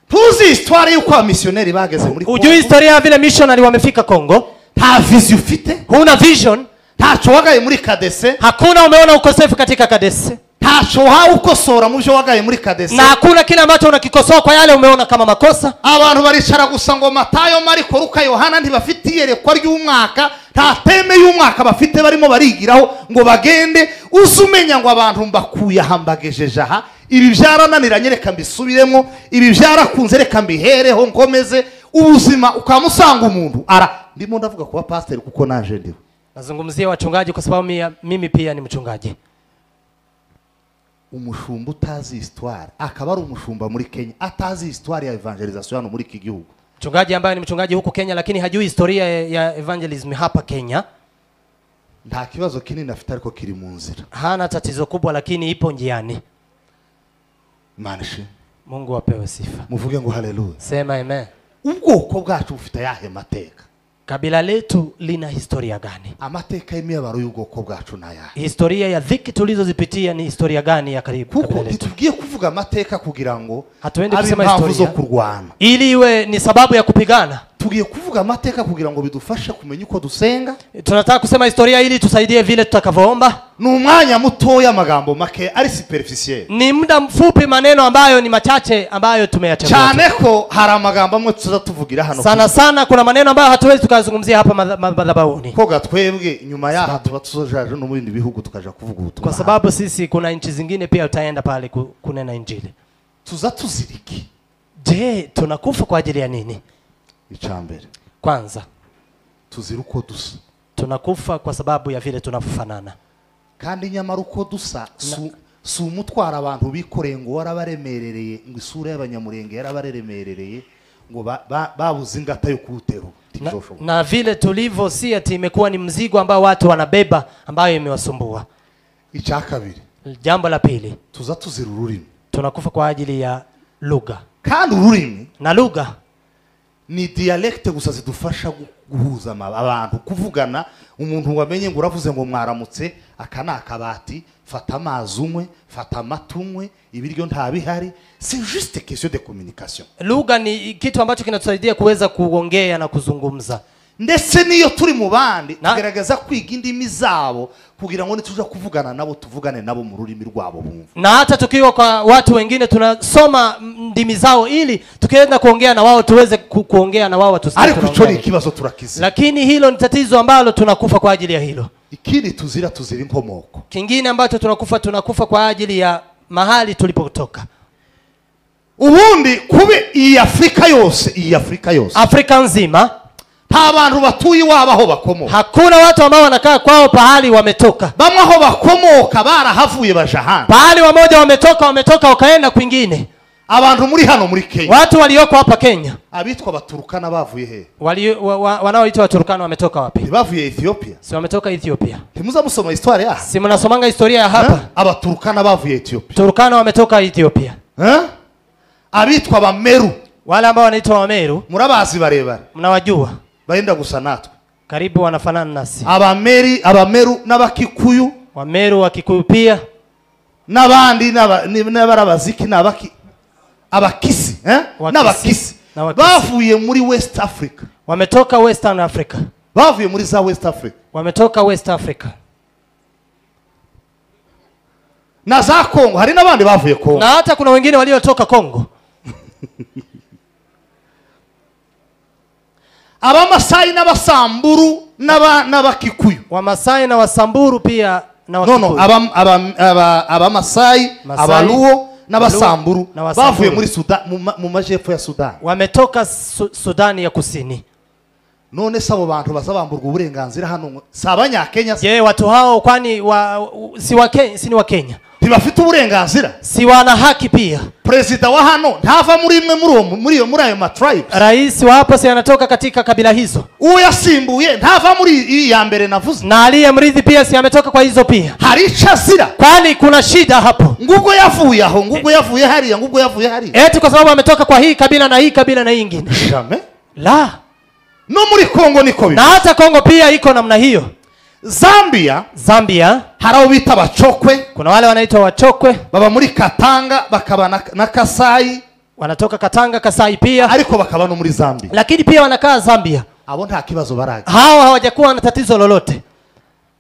Tuzi historia y'uko missionary bageze muri Kongo. Ujui historia vile missionary wamefika Kongo? Nta vision ufite? Huna vision? Ntacho wagaye muri Kadese? Hakuna umeona ukosefu katika Kadese? Ntacho ukosora mu byo wagaye muri Kadese? Na hakuna kile ambacho unakikosoa kwa yale umeona kama makosa? Abantu baricara gusa ngo Matayo, Mariko, Luka, Yohana ntibafite iyerekwa ry'umwaka, nta teme y'umwaka bafite barimo barigiraho ngo bagende. Uzumenya ngo abantu mbakuye ahambagejeje aha, ibi byarananiranye reka mbisubiremo, ibi byarakunze reka mbihereho nkomeze ubuzima. Ukamusanga umuntu ara ndimo ndavuga kuba pastor kuko naje ndiwe. Nazungumzia wachungaji kwa sababu mimi pia ni mchungaji. Umushumba utazi histoire akaba ari umushumba muri Kenya atazi histoire ya evangelisation hano muri iki gihugu. Mchungaji ambaye ni mchungaji huko Kenya lakini hajui historia ya evangelism hapa Kenya. Nta kibazo kinini afite ariko kiri mu nzira. Hana tatizo kubwa lakini ipo njiani. Manishe. Mungu apewe sifa. Muvuge ngo haleluya. Sema amen. Ubwoko bwacu bufite ayahe mateka? Kabila letu lina historia gani? Amateka y'imibabaro y'ubwoko bwacu n'ayahe? Historia ya dhiki tulizozipitia ni historia gani ya karibu Kuko kabila letu? ntitugiye kuvuga amateka kugira ngo Hatuendi abe kusema impamvu zo historia kurwana. Ili iwe ni sababu ya kupigana. Tugiye kuvuga amateka kugira ngo bidufashe kumenya uko dusenga. Tunataka kusema historia ili tusaidie vile tutakavyoomba. Ni umwanya mutoya, amagambo make ari superficiel. Ni muda mfupi, maneno ambayo ni machache ambayo tumeyachagua. Cyane ko hari amagambo amwe tuza tuvugira hano. Sana sana kuna maneno ambayo hatuwezi tukayazungumzia hapa madhabahuni. Ko twebwe nyuma yaha tuba tuzojaje no mu bindi bihugu tukaja kuvuga ubutumwa. Kwa sababu sisi kuna nchi zingine pia utaenda pale kunena injili. Tuza tuziriki. Je, tunakufa kwa ajili ya nini? Icambere. Kwanza, tuzira uko dusa. Tunakufa kwa sababu ya vile tunavyofanana. Kandi nyamara uko dusa si umutwara abantu bikoreye ngo warabaremerereye, ngo isura y'abanyamurenge yarabaremerereye, ngo babuze ingata yo kuwutera. Na vile tulivyo si ati imekuwa ni mzigo ambao watu wanabeba ambayo imewasumbua. Icya kabiri. Jambo la pili. Tuza tuzira ururimi. Tunakufa kwa ajili ya lugha. Kandi ururimi na lugha ni dialecte gusa zidufasha guhuza abantu, kuvugana. Umuntu wamenye ngo uravuze ngo mwaramutse, aka ni akabati, fata amazi unywe, fata amata unywe, ibiryo ntabihari. C'est juste question de communication. Lugha ni kitu ambacho kinatusaidia kuweza kuongea na kuzungumza. Ndetse niyo turi mu bandi tugerageza kwiga indimi zabo kugira ngo nituja kuvugana nabo tuvugane nabo mu rurimi rwabo bumva. Na hata tukiwa kwa watu wengine tunasoma ndimi zao ili tukienda kuongea na wao tuweze kuongea na wao watusikie. Ariko ico ni ikibazo turakizi. Lakini hilo ni tatizo ambalo tunakufa kwa ajili ya hilo. Ikindi tuzira tuzira inkomoko. Kingine ambacho tunakufa, tunakufa kwa ajili ya mahali tulipotoka. Ubundi kube iyi Afrika yose, iyi Afrika yose. Afrika nzima nta bantu batuye iwabo aho bakomoka. Hakuna watu ambao wanakaa kwao pahali wametoka. Bamwe aho bakomoka barahavuye baja ahandi. Pahali wamoja wametoka wakaenda kwingine. Abantu muri hano muri Kenya. Watu walioko hapa Kenya. Abitwa Baturukana bavuye he? Wanaoitwa Waturukana wametoka wapi? Bavuye Ethiopia. Si wametoka Ethiopia. Ntimuza musoma historia ya? Si mnasomanga historia ya hapa? Abaturukana bavuye Ethiopia. Turukana wametoka Ethiopia. Abitwa Bameru. Wale ambao wanaitwa Wameru. Murabazi barebare. Mnawajua. Baenda gusa natwe. Karibu wanafanana nasi. Abameri, Abameru n'Abakikuyu. Wameru, Wakikuyu pia. N'abandi n'abarabaziki n'abaki Abakisi, N'abakisi. Bavuye muri West Africa. Wametoka Western Africa. Bavuye muri za West Africa. Wametoka West Africa. Na za Kongo, hari n'abandi bavuye Kongo. Na hata kuna wengine waliotoka Kongo. Abamasai n'Abasamburu n'Abakikuyu. Wamasai na Wasamburu pia na Wakikuyu. No, Abamasai, Abaluo n'Abasamburu bavuye muri Sudan, mu majepfo ya Sudan. Wametoka Sudani ya Kusini. None se abo bantu bazabamburwa uburenganzira hano si abanyakenya? Je, watu hao kwani si wa Kenya, si ni wa Kenya? Ntibafite uburenganzira? Si wana haki pia? President wa hano ntava muri imwe muri ayo ma tribes. Rais wa hapo si anatoka katika kabila hizo. Uwo yasimbuye ntava muri iyi ya mbere navuze. Na aliyemrithi pia si ametoka kwa hizo pia. Hari icazira. Kwani kuna shida hapo? Ngubwo yavuye aho, ngubwo yavuye hariya, ngubwo yavuye hariya. Eti kwa sababu ametoka kwa hii kabila na hii kabila na hii nyingine. Jamais. La. No muri Kongo niko bimeze. Na hata Kongo pia iko namna hiyo. Zambia hari abo bita Abachokwe. Kuna wale wanaitwa Wachokwe. Baba muri Katanga bakaba na Kasai. Wanatoka Katanga, Kasai pia. Ariko bakaba no muri Zambia. Lakini pia wanakaa Zambia. Abo nta kibazo baragira. Hawa hawajakuwa na tatizo lolote.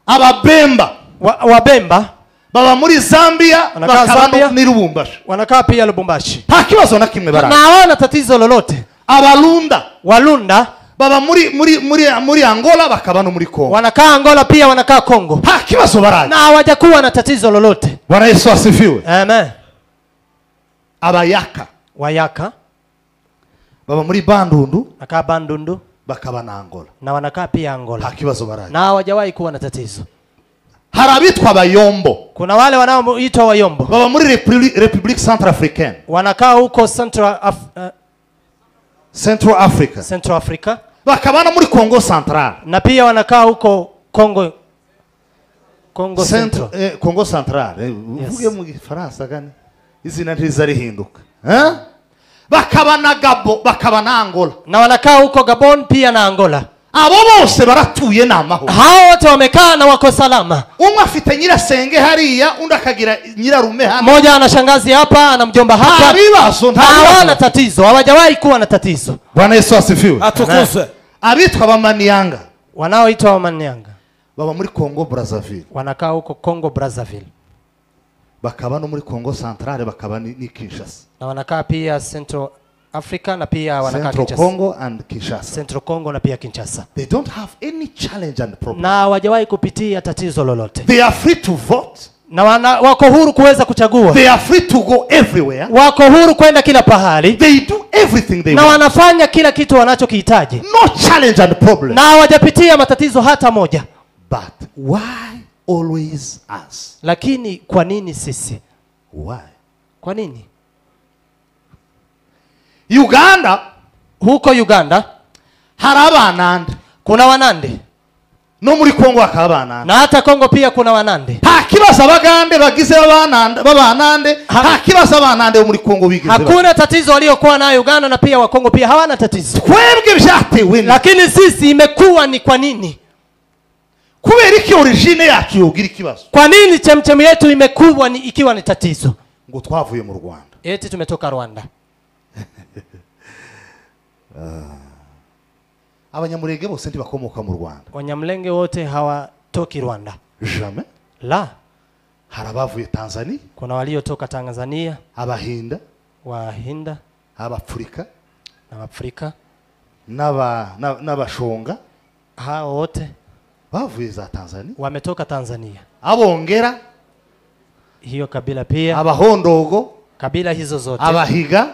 Ababemba. Wabemba baba muri Zambia bakaba no Lubumbashi. Wanakaa pia Lubumbashi. Nta kibazo na kimwe baragira. Na hawana tatizo lolote. Abalunda. Walunda baba muri Angola bakaba no muri Kongo. Wanakaa Angola pia wanakaa Kongo. Ha kibazo baraje. Na hawajakuwa na tatizo lolote. Bwana Yesu asifiwe. Amen. Abayaka. Wayaka baba muri Bandundu, nakaa Bandundu bakaba na Angola. Na wanakaa pia Angola. Ha kibazo baraje. Na hawajawahi kuwa na tatizo. Harabitwa Abayombo. Kuna wale wanaoitwa Wayombo. Baba muri Republique Centrafricaine. Wanakaa huko Central Africa. Central Africa. Bakabana muri Kongo Central. Na pia wanakaa huko Kongo Central. Kongo Central. Uvuge mu Gifaransa gani? Izina ntizarihinduka. Bakaba na Gabo, bakaba na Angola. Na wanakaa huko Gabon pia na Angola. Abo bose baratuye ni amahoro. Hao wote wamekaa na wako salama. Umwe afite nyirasenge hariya, undi akagira nyirarume hano. Mmoja ana shangazi hapa, ana mjomba hapa. Nta bibazo. Hawana tatizo, hawajawahi kuwa na tatizo. Bwana Yesu asifiwe. Atukuzwe. Abitwa Abamanianga Wanaoitwa Wamanianga baba muri Congo Brazzaville, wanakaa huko Congo Brazzaville, bakaba no muri Congo Centrale, bakaba ni Kinshasa. Na wanakaa pia Central Africa na pia wanakaa Central Kinshasa. Congo and Kinshasa. Central Congo na pia Kinshasa. They don't have any challenge and problem. Na hawajawahi kupitia tatizo lolote. They are free to vote. Na wako huru kuweza kuchagua. They are free to go everywhere. Wako huru kwenda kila pahali. They do everything they Na want. wanafanya kila kitu wanachokihitaji. No challenge and problem. Na hawajapitia matatizo hata moja. But why always us? Lakini kwa nini sisi? Why? Kwa nini? Uganda, Huko Uganda hari Abanande. Kuna Wanande. No muri Kongo hakaba Abanande. Na hata Kongo pia kuna Wanande. Nta kibazo Abagande bagize b'Abanande b'Abanande, nta kibazo Abanande bo muri Kongo bigeze bagira. Hakuna tatizo waliokuwa nayo Uganda, na pia wa Kongo pia hawana tatizo. Twebwe byatewe ni Lakini sisi imekuwa ni kwa nini? Kubera iki origine yacu yogira ikibazo? Kwa nini chemchemi yetu imekuwa ni ikiwa ni tatizo? Ngo twavuye mu Rwanda. Eti tumetoka Rwanda. Abanyamurenge bose ntibakomoka mu Rwanda. Wanyamulenge wote hawatoki Rwanda. Jamais. La. Hari abavuye Tanzania, Kuna waliotoka Tanzania, Abahinda, Wahinda, Abafurika na Waafrika, n'Abashonga hao wote bavuye za Tanzania. Wametoka Tanzania. Abongera, Hiyo kabila pia, Abahondogo, kabila hizo zote, Abahiga,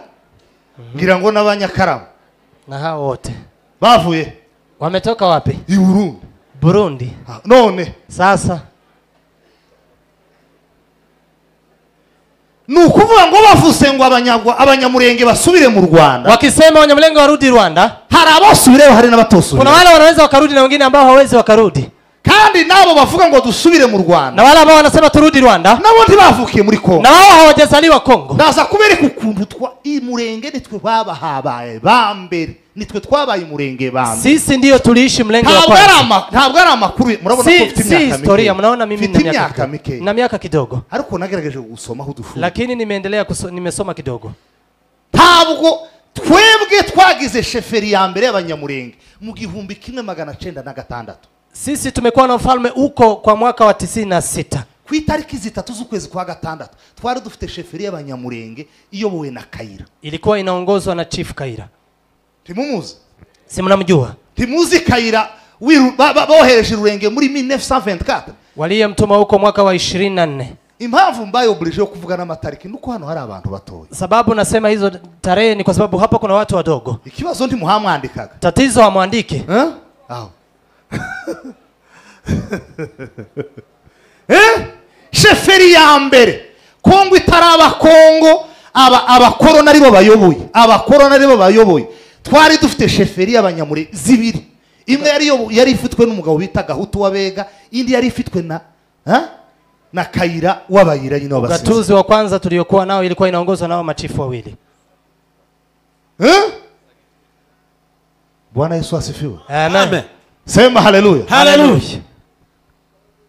ngira ngo n'Abanyakarama na hao wote bavuye wametoka wapi? I Burundi. Burundi. Ah, none Sasa ni ukuvuga ngo bavuze ngo Abanyamurenge basubire mu Rwanda, wakisema Wanyamulenge warudi Rwanda, hari abasubireyo hari kuna n'abatosubirayo. Wale wanaweza wakarudi na wengine ambao hawawezi wakarudi. Kandi nabo bavuga ngo dusubire mu Rwanda, Na wale ambao wanasema turudi Rwanda, nabo ntibavukiye muri Kongo. Na wao hawajazaliwa Kongo. Ndaza kubereka ukuntu twa Imurenge nitwe babahabaye ba mbere, nitwe twabaye Umurenge ba mbere. Sisi ndiyo tuliishi Mlenge wa Ntabwo ari kwanza. ntabwo ari amakuru, murabona ko Si, mfite si imyaka historia, mikeya. mnaona mimi Mfite na miaka imyaka kidogo. mikeya, Na miaka kidogo, ariko nagerageje gusomaho udushuri. Lakini nimeendelea nimesoma kidogo. Ntabwo twebwe twagize chefferie ya mbere y'Abanyamurenge mu 1906. Sisi tumekuwa na ufalme huko kwa mwaka wa 96. Ku itariki 3 z'ukwezi kwa gatandatu twari dufite chefferie y'Abanyamurenge iyobowe na Kayira. Ilikuwa inaongozwa na Chief Kaira. Ntimumuzi? Si mnamjua? Ntimuzi Kayira bohereje Rurenge muri 1924? Waliyemtuma huko mwaka wa 24. Impamvu mbaye obligé yo kuvuga n'amatariki nuko hano hari abantu batoya. Sababu nasema hizo tarehe ni kwa sababu hapa kuna watu wadogo. Ikibazo ntimuhamwandikaga. Tatizo hamwandike. Eh? Aho. Eh? Chefferie ya mbere Kongo itaraba Kongo, aba abakorona aribo bayoboye, abakorona aribo bayoboye, twari dufite chefferie y'Abanyamure zibiri. Imwe yari ifitwe n'umugabo bita Gahutu w'Abega, indi yari ifitwe na ha? Na Kayira w'Abayira nyine w'Abasinzi. Ugatuzi wa kwanza tuliokuwa nao ilikuwa inaongozwa nao machifu wawili. Eh? Bwana Yesu asifiwe. Amen. Amen. Sema haleluya. Haleluya.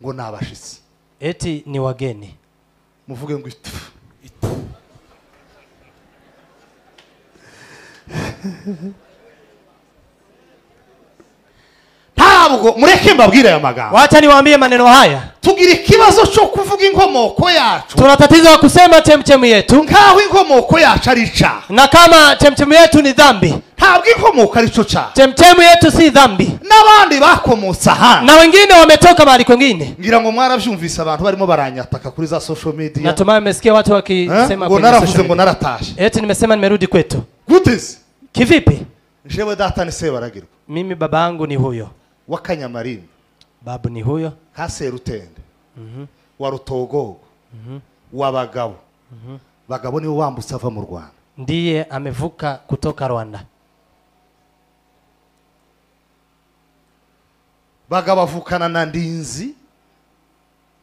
Ngo nabashitsi. Eti ni wageni. Muvuge ngo itu. Ntabwo mureke mbabwire aya magambo. Wacha niwaambie maneno haya. Tugira ikibazo cyo kuvuga inkomoko yacu. Tuna tatizo la kusema chemchemi yetu. Nkaho inkomoko yacu ari icyaha. Na kama chemchemi yetu ni dhambi. Ntabwo inkomoko ari cyo cyaha. Chemchemi yetu si dhambi. N'abandi bakomotse ahandi. Na wengine wametoka mahali kwingine. Ngira ngo mwarabyumvise abantu barimo baranyataka kuri za social media. Natumai mmesikia watu wakisema Ngo kwenye naravuze social ngo media. naratashe. Eti nimesema nimerudi kwetu. Gute se? Kivipi? Jewe data ni Sebaragirwa. Mimi baba yangu ni huyo. Wa Kanyamarimba. Babu ni huyo. Ka Serutende. Wa Rutogogo. Wa Bagabo. Bagabo niwe wambutse ava mu Rwanda. Ndiye amevuka kutoka Rwanda. Bagabo avukana na Ndinzi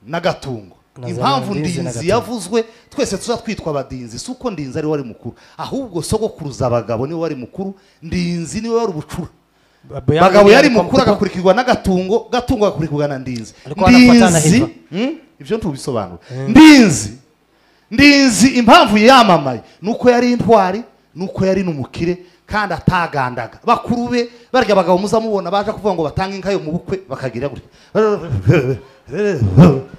na Gatungo. Na Impamvu Ndinzi na Ndinzi Gatungo. yavuzwe twese tuza twitwa abadinzi, si uko Ndinzi ari wari mukuru, ahubwo sogokuruza Abagabo niwe wari mukuru, Ndinzi niwe wari ubucura. Bagabo yari mukuru agakurikirwa n'agatungo, gatungo agakurikirwa na Ndinzi. Ndinzi ibyo ntubisobanura. Ndinzi impamvu yamamaye nuko yari intwari, nuko yari n'umukire kandi atagandaga. Bakuru be barya bagabo muzamubona baje kuvuga ngo batanga inka yo mu bukwe bakagira gutya,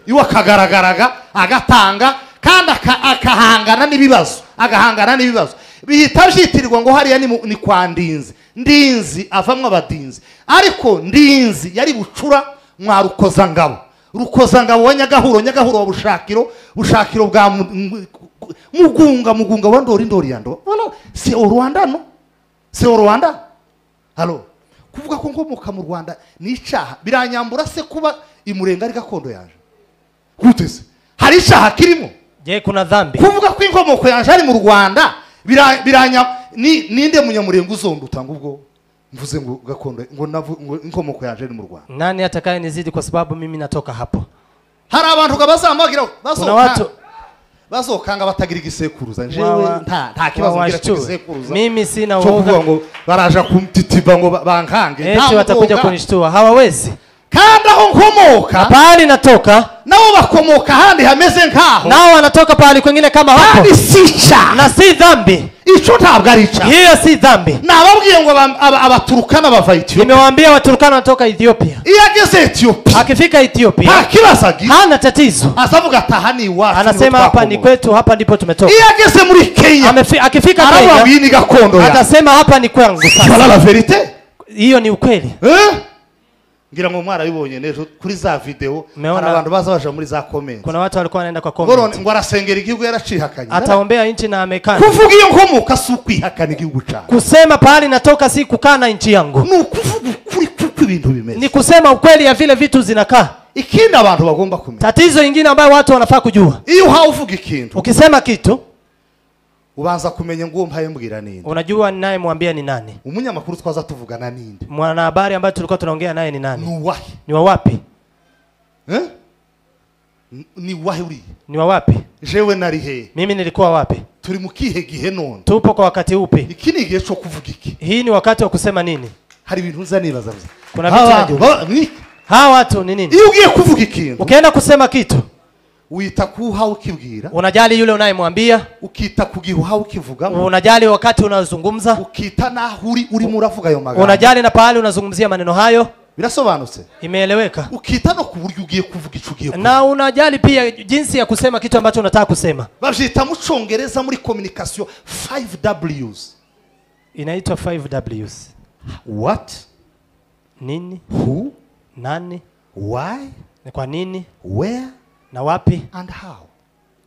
iwe akagaragaraga agatanga kandi akahangana n'ibibazo, agahangana n'ibibazo bihita byitirirwa ngo hariya ni kwa Ndinzi. Ndinzi avamwe abadinzi, ariko Ndinzi yari bucura mwa Rukozangabo, Rukozangabo wa Nyagahuro, Nyagahuro wa Bushakiro, Bushakiro bwa Mugunga, Mugunga wa Ndori, Ndori ya Ndo. Voilà, c'est au Rwanda, non? C'est au Rwanda. Allo, kuvuga ko nkomoka mu Rwanda ni icaha biranyambura se kuba imurenga ari gakondo yanje? Gute se? Hari icaha kirimo? Je, kuna dhambi kuvuga ko inkomoko yanje ari mu Rwanda? Biranya ni ninde munyamurenga uzonduta ngo ubwo mvuze ngo gakondo ngo inkomoko yanje ari mu Rwanda? Nani atakaye nizidi kwa sababu mimi natoka hapo? Hari abantu bazamagira bazokanga batagira igisekuruza. Njewe nta kibazo ngira cy'igisekuruza. Mimi sina uoga ngo baraja kumtitiba ngo bankange. Eti watakuja kunishtua, hawawezi. Kandi aho nkomoka, pahali natoka, nao bakomoka handi hameze nkaho, nao wanatoka pahali kwingine kama hapo. Kandi si icyaha na si dhambi. Ico ntabwo ari icyaha. Hiyo si dhambi. Nababwiye ngo abaturukana bava Ethiopia. Nimewaambia Waturukana wanatoka Ethiopia. Iyo ageze Ethiopia, akifika Ethiopia, nta kibazo agira, hana tatizo. Azavuga ataha ni iwacu, anasema hapa ni kwetu, hapa ndipo tumetoka. Iyo ageze muri Kenya, akifika Kenya, aravuga iyi ni gakondo yanjye, atasema hapa ni kwangu sasa. Voilà la vérité. Hiyo ni ukweli. Ngira ngo mwarabibonye nejo kuri za video, hari abantu baza baje muri za comment. Kuna watu walikuwa wanaenda kwa comment. Ngo arasengera igihugu yaracihakanye. Ataombea nchi na amekana. Kuvuga iyo nkomoka si ukwihakana igihugu cyawe. Kusema pahali natoka si kukana nchi yangu. Ni ukuvuga ukuri kuko ibintu bimeze. Ni kusema ukweli ya vile vitu zinakaa. Ikindi abantu bagomba kumenya. Tatizo lingine ambayo watu wanafaa kujua. Iyo uhavuga ikintu, ukisema kitu, ubanza kumenya ngo mpaye mbwira ninde. Unajua ninayemwambia ni nani? Umunyamakuru twaza tuvugana ninde? Mwanahabari ambaye tulikuwa tunaongea naye ni nani? Ni wahe? Ni wa wapi? Ni wahe uri? Ni wa wapi? Jewe nari he? Mimi nilikuwa wapi? Turi mu kihe gihe none? Tupo kwa wakati upi? Iki ni igihe cyo kuvuga iki? Hii ni wakati wa kusema nini? Hari ibintu nza nibaza. Kuna vitu najua. Hawa watu ni nini? Iyo ugiye kuvuga ikintu, ukienda kusema kitu, wita kuha ukibwira, unajali yule unayemwambia, ukita kugihuha ukivugamo, unajali wakati unazungumza, ukita naho uri urimo uravuga ayo magambo, unajali na pahali unazungumzia maneno hayo. Birasobanutse? Imeeleweka? Ukita no kuburyo ugiye kuvuga ico ugiye kuvuga, na unajali pia jinsi ya kusema kitu ambacho unataka kusema. Bavyita mu Congereza muri communication 5 W's. Inaitwa 5 W's. What? Nini? Who? Nani? Why? Ni kwa nini? Where? Na wapi? And how?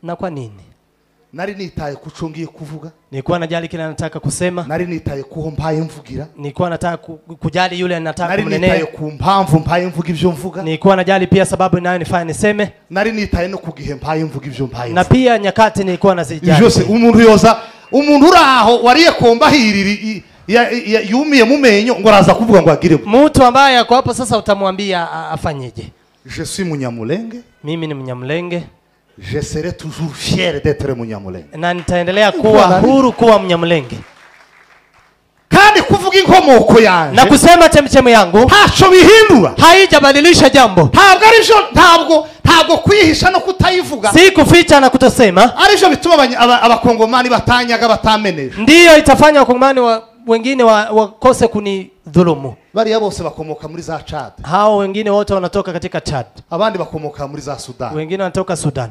Na kwa nini? Nari nitaye kucungiye kuvuga. Nilikuwa najali kile nataka kusema. Nari nitaye kuho mpaye mvugira. Nilikuwa nataka kujali yule nataka kumnenea. Nari nitaye ku mpamvu mpaye mvuga ivyo mvuga. Nilikuwa najali pia sababu inayonifanya niseme. Nari nitaye no kugihe mpaye mvuga ivyo mpaye. Na pia nyakati nilikuwa nazijali. Byose umuntu yoza, umuntu uraho wariye komba hiriri yumiye mumenyo ngo araza kuvuga ngo agire. Mtu ambaye yako hapo sasa utamwambia afanyeje? Je suis Munyamulenge. Mimi ni Mnyamulenge. Je serai toujours fier d'être Munyamulenge. Na nitaendelea kuwa huru kuwa Mnyamulenge. Kandi kuvuga inkomoko yanje na kusema chemchemu yangu ntaco bihindura, haijabadilisha jambo. Ntabwo ari byo, ntabwo kwihisha no kutayivuga, si kuficha na kutosema, ari byo bituma abakongomani batanyaga batamenesha. Ndiyo itafanya wakongomani wengine wakose kunidhulumu. Bariya bose bakomoka muri za Chad. Hao wengine wote wanatoka katika Chad. Abandi bakomoka muri za Sudan. Wengine wanatoka Sudan.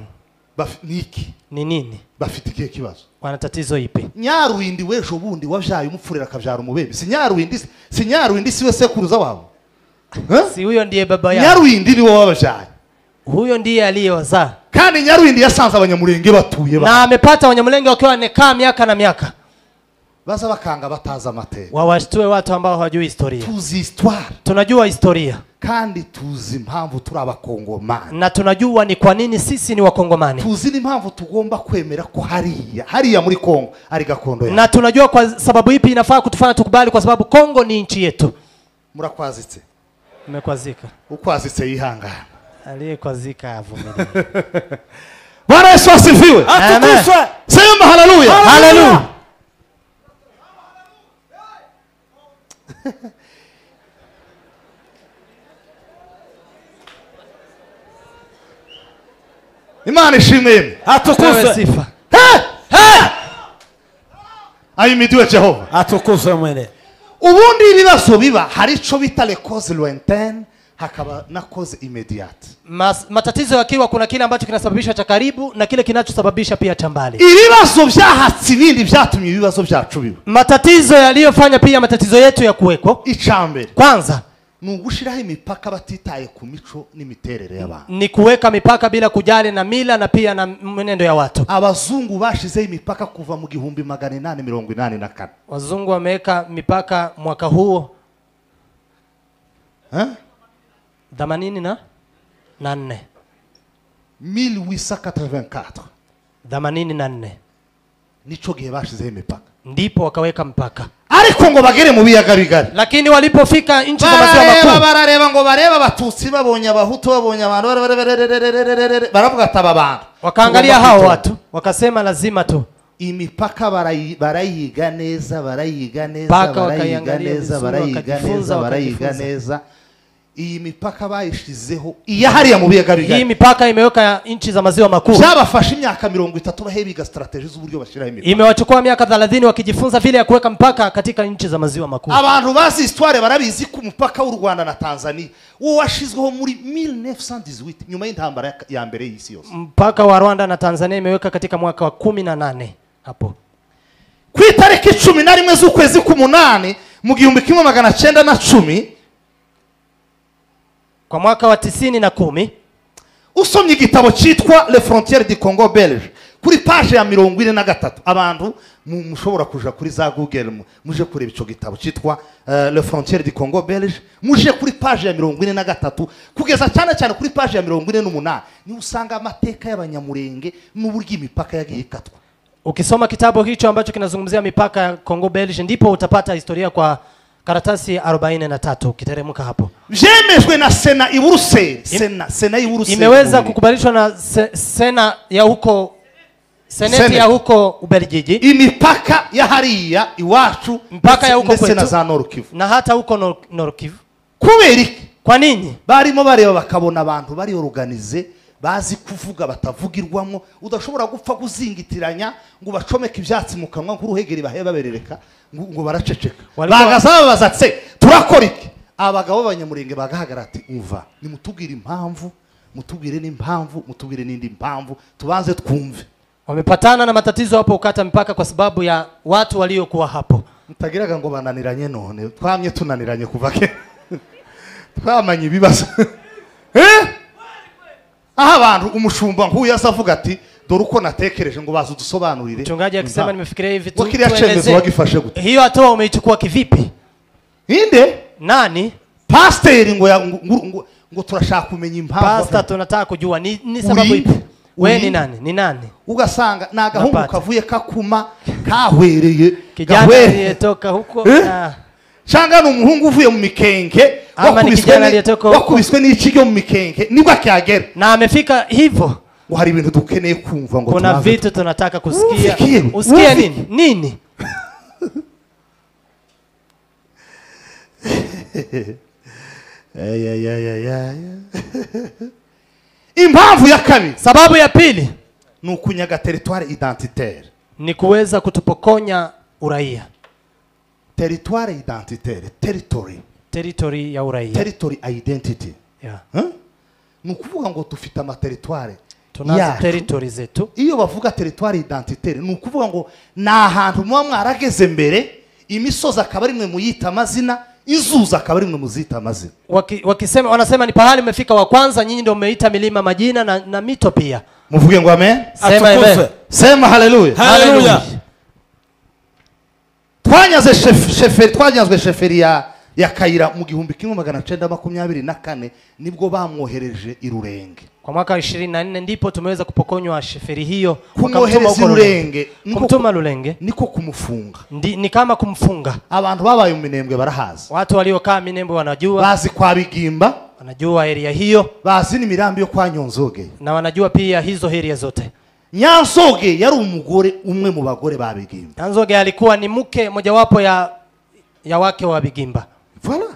Niki? Ni nini? Bafite ikihe kibazo? Wana tatizo ipi? Nyaruindi w'ejo bundi wavyaye umupfurera akavyara umubebe. Si Nyaruindi siwe sekuruza wabo. Si huyo ndiye baba yao. Nyaruindi niwe wabavyaye. Huyo ndiye aliyewazaa. Kandi Nyaruindi yasanze abanyamurenge batuye ba. Na amepata Wanyamulenge wakiwa wamekaa miaka na miaka. Baza bakanga bataza amateka. Wawashtue watu ambao hawajui historia. Tuzi histoire. Tunajua historia. Kandi tuzi impamvu turi abakongomani. Na tunajua ni kwa nini sisi ni wakongomani. Tuzi impamvu tugomba kwemera ko hariya muri Kongo ari gakondo yacu. Na tunajua kwa sababu ipi inafaa kutufanya tukubali, kwa sababu Kongo ni nchi yetu. Murakwazitse. Mmekwazika. Ukwazitse yihangana. Aliyekwazika avumilie. Bwana Yesu asifiwe. Atukuzwe. Sema haleluya. Haleluya. Imana ishimwe yemwe. Atukuzwe sifa. Ahimidiwe Jehova. Atukuzwe mwene. Ubundi ibibazo biba hari ico bita les causes lointaines, hakaba na cause immédiate. Matatizo yakiwa kuna kile ambacho kinasababisha cha karibu na kile kinachosababisha pia cha mbali. Ibibazo byahatse ibindi byatumye ibibazo byacu biba. Matatizo yaliyofanya pia matatizo yetu ya kuweko. Icambere. Kwanza ni ugushiraho imipaka batitaye ku mico n'imiterere y'abantu. Ni kuweka mipaka bila kujali na mila na pia na mwenendo ya watu. Abazungu bashizeho imipaka kuva mu 1884. Wazungu wameweka mipaka mwaka huo. 84. 1884. 84. Nico gihe bashizeho imipaka. Ndipo wakaweka mpaka. Ariko ngo bagere mu biyaga bigari. Lakini walipofika nchi za maziwa makuu, barareba ngo bareba abatutsi babonye abahutu babonye abantu baravuga ati aba bantu. Wakaangalia hao watu wakasema lazima tu imipaka barayiga neza, barayiga neza, barayiga neza, barayiga neza, barayiga neza. Iyi mipaka bayishizeho iya hariya mu biyaga bigari. Hii mipaka imeweka nchi za maziwa makuu. Byabafashe imyaka 30 bahe biga strategy z'uburyo bashiraho imipaka. Imewachukua miaka 30 wakijifunza vile ya kuweka mpaka katika nchi za maziwa makuu. Abantu bazi histoire barabizi ku mupaka w'u Rwanda na Tanzania wo washizweho muri 1918 nyuma y'intambara ya mbere y'isi yose. Mpaka wa Rwanda na Tanzania imeweka katika mwaka wa 18 hapo. Ku itariki 11 z'ukwezi k'umunani mu 1910, kwa mwaka wa 90, usomye igitabo cyitwa Les Frontières du Congo Belge kuri page ya 43, abantu mushobora kuja kuri za Google muje kureba ico gitabo cyitwa Les Frontières du Congo Belge, muje kuri page ya 43 kugeza cyane cyane kuri page ya 48, ni usanga amateka y'abanyamurenge n'uburyo imipaka yagiye ikatwa. Ukisoma kitabu hicho ambacho kinazungumzia mipaka ya Congo Belge ndipo utapata historia kwa karatasi 43 ukiteremka hapo. Vyemejwe na Sena i Buruseli. Sena i Buruseli. Imeweza kukubalishwa na Sena ya huko, Seneti ya huko Ubelgiji. Imipaka ya hariya iwacu, mpaka ya huko kwetu na za Nord Kivu. Na hata huko Nord Kivu. Kubera iki? Kwa nini? Barimo bareba bakabona abantu bari organize, bazi kuvuga batavugirwamo, udashobora gupfa kuzingitiranya ngo bacomeke ibyatsi mu kanwa nk'uruhegeri bahe baberereka ngo baraceceka. Bagaza babaza tse turakora iki? Abagabo b'abanyamurenge bagahagara ati umva, nimutubwire impamvu, mutubwire n'impamvu, mutubwire n'indi mpamvu, tubanze twumve. Wamepatana na matatizo hapo ukata mpaka kwa sababu ya watu waliokuwa hapo. Mutagiraga ngo bananiranye none, twamye tunaniranye kuva ke. Twamanye ibibazo. Aha abantu umushumba nkuyu azavuga ati dore uko natekereje ngo baze udusobanurire. Mchungaji akisema nimefikiria hivi tu. Kiriya cyemezo wagifashe gute? Hiyo hatua umeichukua kivipi? Inde? Nani? Pastor ngo ngo turashaka kumenya impamvu. Pastor tunataka kujua ni sababu ipi? Wewe ni nani? Ni nani? Ugasanga na agahungu kavuye kakuma kahwereye. Kijana aliyetoka huko na Shanga ni umuhungu uvuye mu mikenke wakubiswe n'ikiryo mu mikenke nibwo akihagera na amefika hivyo. Ngo hari ibintu dukeneye kumva ngo kuna vitu tunataka kusikia. Usikie nini? Nini? Impamvu ya kabiri, sababu ya pili, ni ukunyaga territoire identitaire, ni kuweza kutupokonya uraia. Territoire identitaire, territory. Territory ya uraia. Territory identity. Yeah. Ni ukuvuga ngo dufite ama territoire. Tunazo territory zetu. Iyo bavuga territoire identitaire ni ukuvuga ngo na ahantu muba mwarageze mbere, imisozi akaba ari mwe muyita amazina, inzuzi akaba ari mwe muzita amazina. Wakisema wanasema ni pahali mmefika wa kwanza, nyinyi ndio mmeita milima majina na mito pia. Muvuge ngo amen. Sema amen. Sema haleluya. Haleluya. Twanyaze sheferi, twanyazwe sheferi ya Kayira mu 1924 nibwo bamwohereje irurenge. Kwa mwaka 24 ndipo tumeweza kupokonywa sheferi hiyo. Kumwohereza Rulenge, kumtuma Rulenge niko kumufunga. Ni kama kumfunga. Abantu babaye mu Minembwe barahazi. Watu waliokaa Minembwe wanajua. Bazi kwa Bigimba, wanajua area hiyo. Bazi ni mirambi yo kwa Nyonzoge. Na wanajua pia hizo area zote. Nyanzoge yari umugore umwe mu bagore ba Bigimba. Nyanzoge alikuwa ni mke mojawapo ya wake wa Bigimba. Voilà.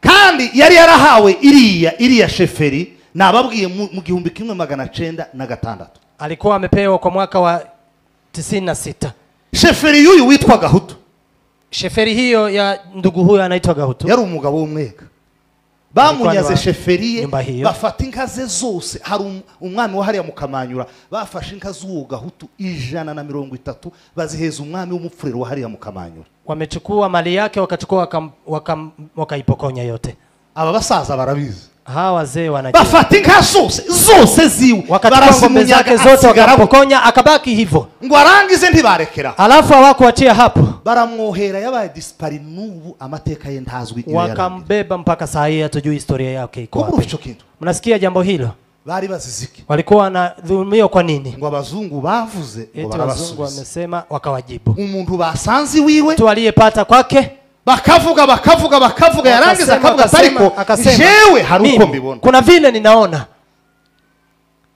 Kandi yari yarahawe iriya sheferi Nababwiye mu 1996 alikuwa amepewa kwa mwaka wa 96. Chefferie y'uyu witwa Gahutu, chefferie hiyo ya ndugu huyu anaitwa Gahutu, yari umugabo w'umwega. Bamunyaze chefferie, bafata inka ze zose. Hari umwami wa hariya mukamanyura, bafashe inka z'uwo Gahutu 130 baziheza umwami w'umupfurero wa hariya mukamanyura. Wamechukua mali yake, wakachukua wakaipokonya yote. Aba basaza barabizi, hawa wazee wanajua. Bafata inka zose zose ziwe, wakachukua ngombe zake zote wakapokonya, akabaki hivyo. Ngo arangize ntibarekera, alafu hawakuachia hapo, baramwohera. Yabaye dispari n'ubu amateka ye ntazwi, wakambeba mpaka saa hii hatujui historia yake iko wapi. Mnasikia jambo hilo? Bari baziziki, walikuwa wanadhulumiwa kwa nini? Ngo abazungu bavuze ngo barabasubiza, wamesema wakawajibu. Umuntu basanzi wiwe, mtu aliyepata kwake, bakavuga bakavuga bakavuga, yarangiza akavuga ariko jewe hari uko mbibona, kuna vile ninaona.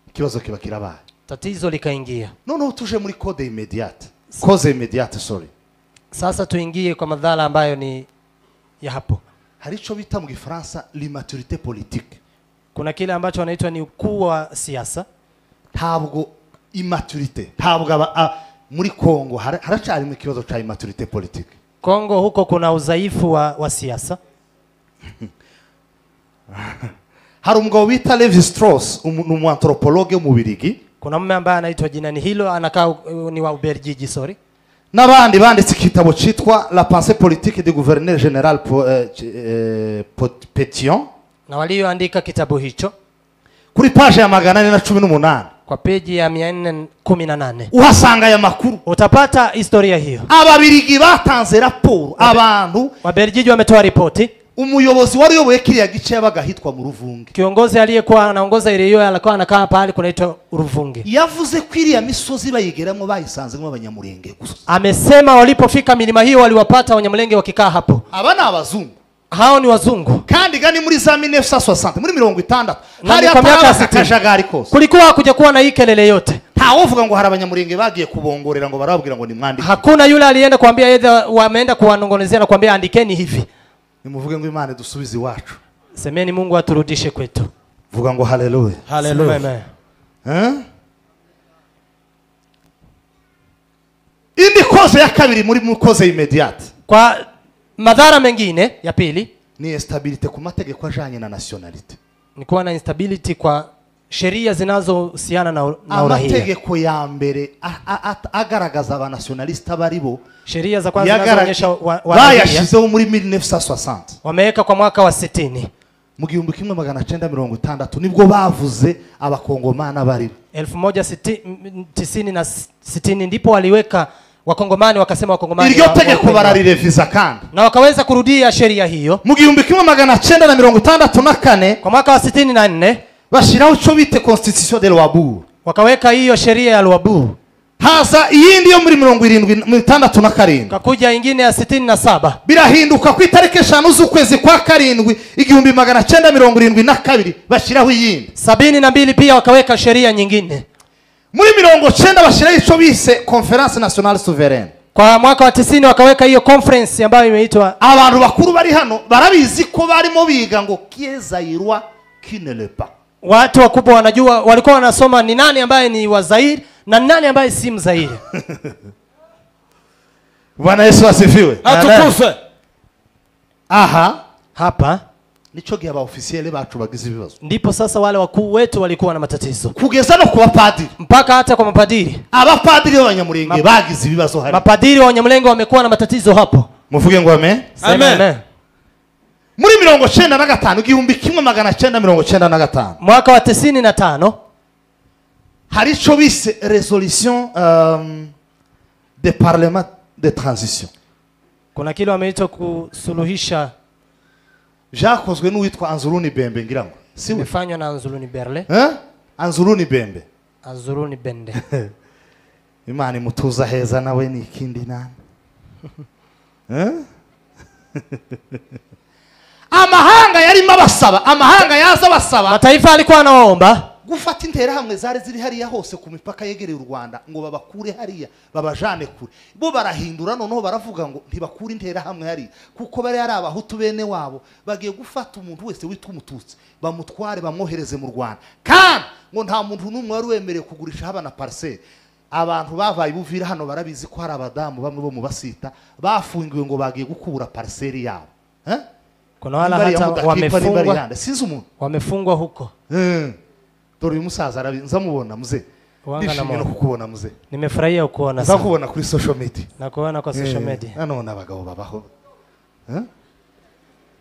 Ikibazo kiba kirabaye, tatizo likaingia. Noneho tuje muri code immediate, cause immediate, sorry. Sasa tuingie kwa madhara ambayo ni ya hapo. Hari ico bita mu Gifaransa l'immaturité politique. Kuna kile ambacho wanaitwa ni ukuu wa siasa. Ntabwo immaturité, ntabwo muri Kongo haracyarimo ikibazo cha immaturité politique. Kongo huko kuna udhaifu wa siasa. Hari umugabo bita Levi Strauss, umu anthropologue w'umubirigi. Kuna mume ambaye anaitwa jina ni hilo, anakaa ni wa Ubelgiji, sorry. N'abandi banditse igitabo cyitwa La pensée politique du gouverneur général Pétion. Na walioandika kitabu hicho kuri page ya 418, kwa peji ya 418 uhasanga ya makuru, utapata historia hiyo. Ababirigi batanze raporo, abantu Wabelgiji wametoa ripoti. Umuyobozi wari uyoboye kiriya gice yabaga hitwa mu Ruvunge. Kiongozi aliyekuwa anaongoza ile hiyo alikuwa anakaa pale kunaitwa Ruvunge. Yavuze ko iriya misozi bayigeramo bayisanzemo abanyamurenge gusa. Amesema walipofika milima hiyo waliwapata Wanyamulenge wakikaa hapo. Aba ni abazungu. Hao ni wazungu. Kandi gani muri za 1960 muri 60 hari akajagari kose. Kulikuwa kuja kuwa na hii kelele yote. Ntawovuga ngo hari abanyamurenge bagiye kubongorera ngo barababwira ngo nimwandike. Hakuna yule alienda kuambia yeye wameenda kuwanongonezea na kuambia andikeni hivi. Nimuvuge ngo Imana dusubize iwacu. Semeni Mungu aturudishe kwetu. Vuga ngo haleluya. Haleluya. Indi cause ya kabiri muri cause immediate. Kwa madhara mengine ya pili ni instability ku mategeko ajanye na nationality. Ni kuwa na instability kwa sheria zinazohusiana na uraia. Amategeko ya mbere agaragaza aba nationalista baribo. Sheria za kwanza zinazoonyesha bayashizeho muri 1960. Wameweka kwa mwaka wa 60. Mu 1960 nibwo bavuze abakongomana baribo. 1960 ndipo waliweka Wakongomani, wakasema Wakongomani. Iryo tegeko bararireviza kandi. Na wakaweza kurudia sheria hiyo. Mu 1964 kwa mwaka wa 64 bashiraho ico bite Constitution de Luabur. Wakaweka hiyo sheria ya Luabur. Haza iyindi yo muri 76. Kakuja ingine ya 67. Birahinduka ku itariki 5 z'ukwezi kwa 7 1972 bashiraho iyindi. 72 pia wakaweka sheria nyingine. Muri 90 bashiraho ico bise Conference Nationale Souveraine. Kwa mwaka wa 90 wakaweka hiyo conference ambayo imeitwa. Abantu bakuru bari hano barabizi ko barimo biga ngo qui est Zaïrois qui ne l'est pas. Watu wakubwa wanajua, walikuwa wanasoma ni nani ambaye ni wa Zaire na nani ambaye si Mzaire. Bwana Yesu asifiwe. Atukuzwe. Aha, hapa nico gihe aba officiel bacu bagize ibibazo. Ndipo sasa wale wakuu wetu walikuwa na matatizo. Kugeza no kuba padiri. Mpaka hata kwa mapadiri. Abapadiri b'abanyamurenge bagize ibibazo hari. Mapadiri wa Wanyamulenge wamekuwa na matatizo hapo. Muvuge ngo amen. Amen. Muri 1995 1995 mwaka wa 95 hari ico bise resolution de parlement de transition. Kuna kile wameitwa kusuluhisha. Vyakozwe n'uwitwa Anzuruni Bembe ngira ngo. Si imefanywa na Anzuruni Berle. Anzuruni Bembe. Anzuruni Bende. Imana imutuza heza nawe ni ikindi nani. Amahanga yarimo abasaba, amahanga yaza abasaba. Mataifa alikuwa anaomba. Gufata interahamwe zari ziri hariya hose ku mipaka yegereye u Rwanda ngo babakure hariya babajane kure, bo barahindura noneho baravuga ngo ntibakure interahamwe hariya kuko bari ari abahutu bene wabo, bagiye gufata umuntu wese witwa umututsi bamutware bamwohereze mu Rwanda, kandi ngo nta muntu n'umwe wari wemerewe kugurisha haba na parcelle. Abantu bavaye Buvira hano barabizi ko hari abadamu bamwe bo mu basita bafungiwe ngo bagiye gukura parcelle yabo. Kuna wala hata wamefungwa, wamefungwa huko. Dore uyu musaza nzamubona mzee, ndishimye no kukubona mzee, nimefurahia kukuona sana, nzakubona kuri social media, nakuona kwa social media. Nanone abagabo babaho,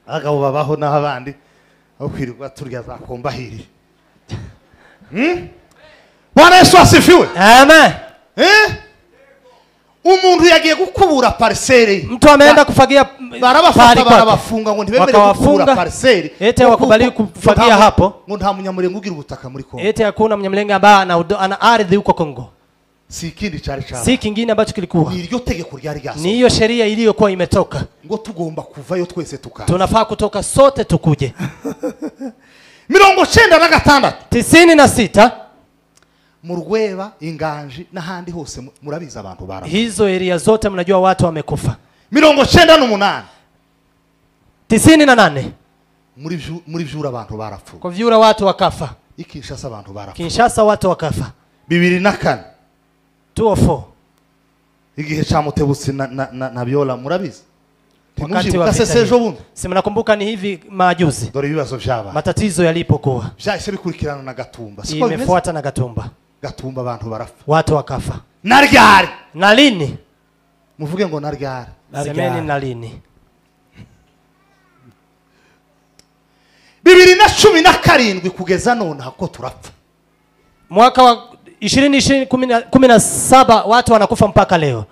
abagabo babaho naho abandi aho kwirirwa turya za kombahiri. Bwana Yesu asifiwe. Amen. Umuntu yagiye gukubura parcelle, mtu ameenda kufagia, barabafata barabafunga ngo ntibemerewe gukubura parcelle, ete wakubali kufagia hapo, ngo nta munyamurenge ugira ubutaka muri Kongo, ete hakuna mnyamulenge ambaye ana ardhi huko Kongo. Si ikindi cyari cyaba, si kingine ambacho kilikuwa, ni iryo tegeko ryari ryasohotse, ni hiyo sheria iliyokuwa imetoka, ngo tugomba kuvayo twese tukaza, tunafaa kutoka sote tukuje. 96 96 mu Rweba, Inganji n'ahandi hose murabizi abantu barapfa. Hizo area zote mnajua watu wamekufa. 98 98 muri Vyura abantu barapfa. Kwa Vyura watu wakafa. Kinshasa abantu barapfa. Kinshasa watu wakafa. 2004 204 igihe cha Mutebutsi na Biola murabizi. Wakati wa vita. Si mnakumbuka ni hivi majuzi. Dore ibibazo byaba. Matatizo yalipokuwa. Byahise bikurikirana na Gatumba. Siko imefuata na Gatumba. Gatumba abantu barapfa. Watu wakafa. Naryari. Na lini? Muvuge ngo naryari. Semeni na lini? 2017 kugeza none hako turapfa. Mwaka wa 2017 watu wanakufa mpaka leo.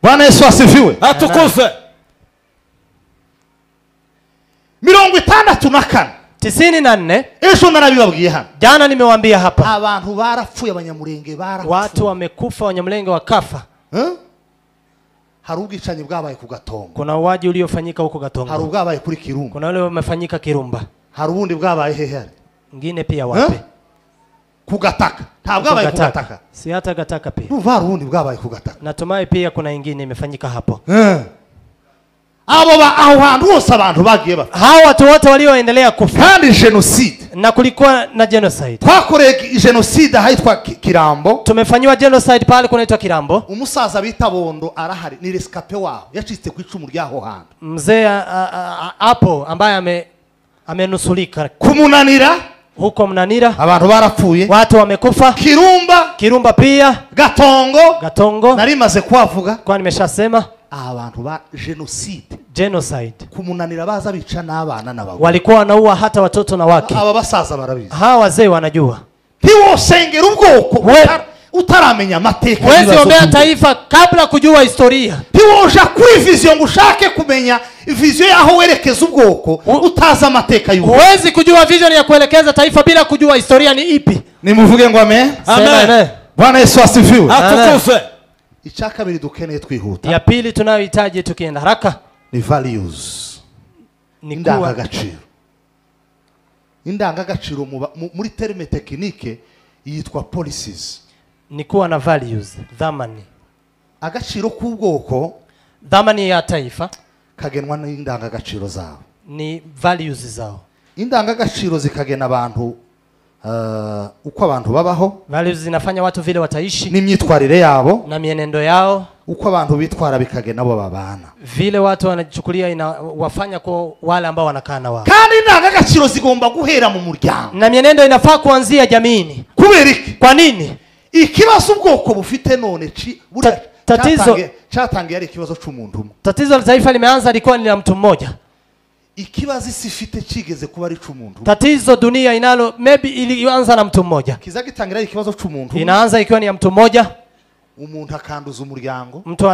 Bwana Yesu asifiwe. Atukuzwe. 64 94. Ejo narabibabwiye hano. Jana nimewaambia hapa. Abantu barapfuye, abanyamurenge barapfuye. Watu wamekufa, wanyamulenge wakafa. Hari ubwicanyi bwabaye ku Gatongo. Kuna uwaji uliofanyika huko Gatongo. Hari ubwabaye kuri Kirumba. Kuna ule umefanyika Kirumba. Hari ubundi bwabaye hehe? Ngine pia wapi? Ku Gataka. Nta bwabaye ku Gataka. Si hata Gataka pia. Ndumva hari ubundi bwabaye ku Gataka. Natumai pia kuna ingine imefanyika hapo. Abo ba aho hantu hose abantu bagiye bapfa. Hao watu wote walioendelea kufa. Kandi genocide. Na kulikuwa na genocide. Twakoreye genocide haitwa Kirambo. Tumefanywa genocide pale kunaitwa Kirambo. Umusaza bita Bondo arahari, ni rescapé wao. Yacitse ku icumu ryaho hantu. Mzee hapo ambaye amenusulika. Kumunanira huko Mnanira. Abantu barapfuye. Watu wamekufa. Kirumba. Kirumba pia. Gatongo. Gatongo. Narimaze kuavuga. Kwa nimeshasema. Abantu ba genocide. Genocide. Kumunanira baza bica n'abana n'abagore. Walikuwa wanaua hata watoto na wake. Aba basaza barabizi. Hawa wazee wanajua. Ntiwosengera ubwoko utaramenya amateka. Huwezi ombea taifa kabla kujua historia. Ntiwoja kuri vision ngo ushake kumenya vision yaho werekeza ubwoko utazi amateka y'ubwoko. Huwezi kujua vision ya kuelekeza taifa bila kujua historia ni ipi. Nimuvuge ngo amen. Amen. Bwana Yesu asifiwe. Atukuzwe. Icya kabiri dukeneye twihuta. Ya pili tunayohitaji tukienda haraka ni values. Ni indangagaciro. Indangagaciro muri terme technique yitwa policies. Ni kuwa na values, dhamani. Agaciro k'ubwoko, dhamani ya taifa kagenwa n'indangagaciro zabo. Ni values zao. Indangagaciro zikagena abantu uko abantu babaho. Values zinafanya watu vile wataishi. N'imyitwarire yabo. Na mienendo yao. Uko abantu bitwara bikagena abo babana. Vile watu wanachukulia inawafanya kwa wale ambao wanakaa na wao. Kandi indangagaciro zigomba guhera mu muryango. Na mienendo inafaa kuanzia jamiini. Kubera iki? Kwa nini? Ikibazo ubwoko bufite none tatizo cyatangiye ari ikibazo cy'umuntu umwe. Tatizo la taifa limeanza lilikuwa ni la mtu mmoja. Ikibazo isi ifite kigeze kuba ari cy'umuntu. Tatizo dunia inalo maybe ilianza na mtu mmoja. Kizagitangira ari ikibazo cy'umuntu. Inaanza ikiwa ni ya mtu mmoja. Umuntu akanduza umuryango. Mtu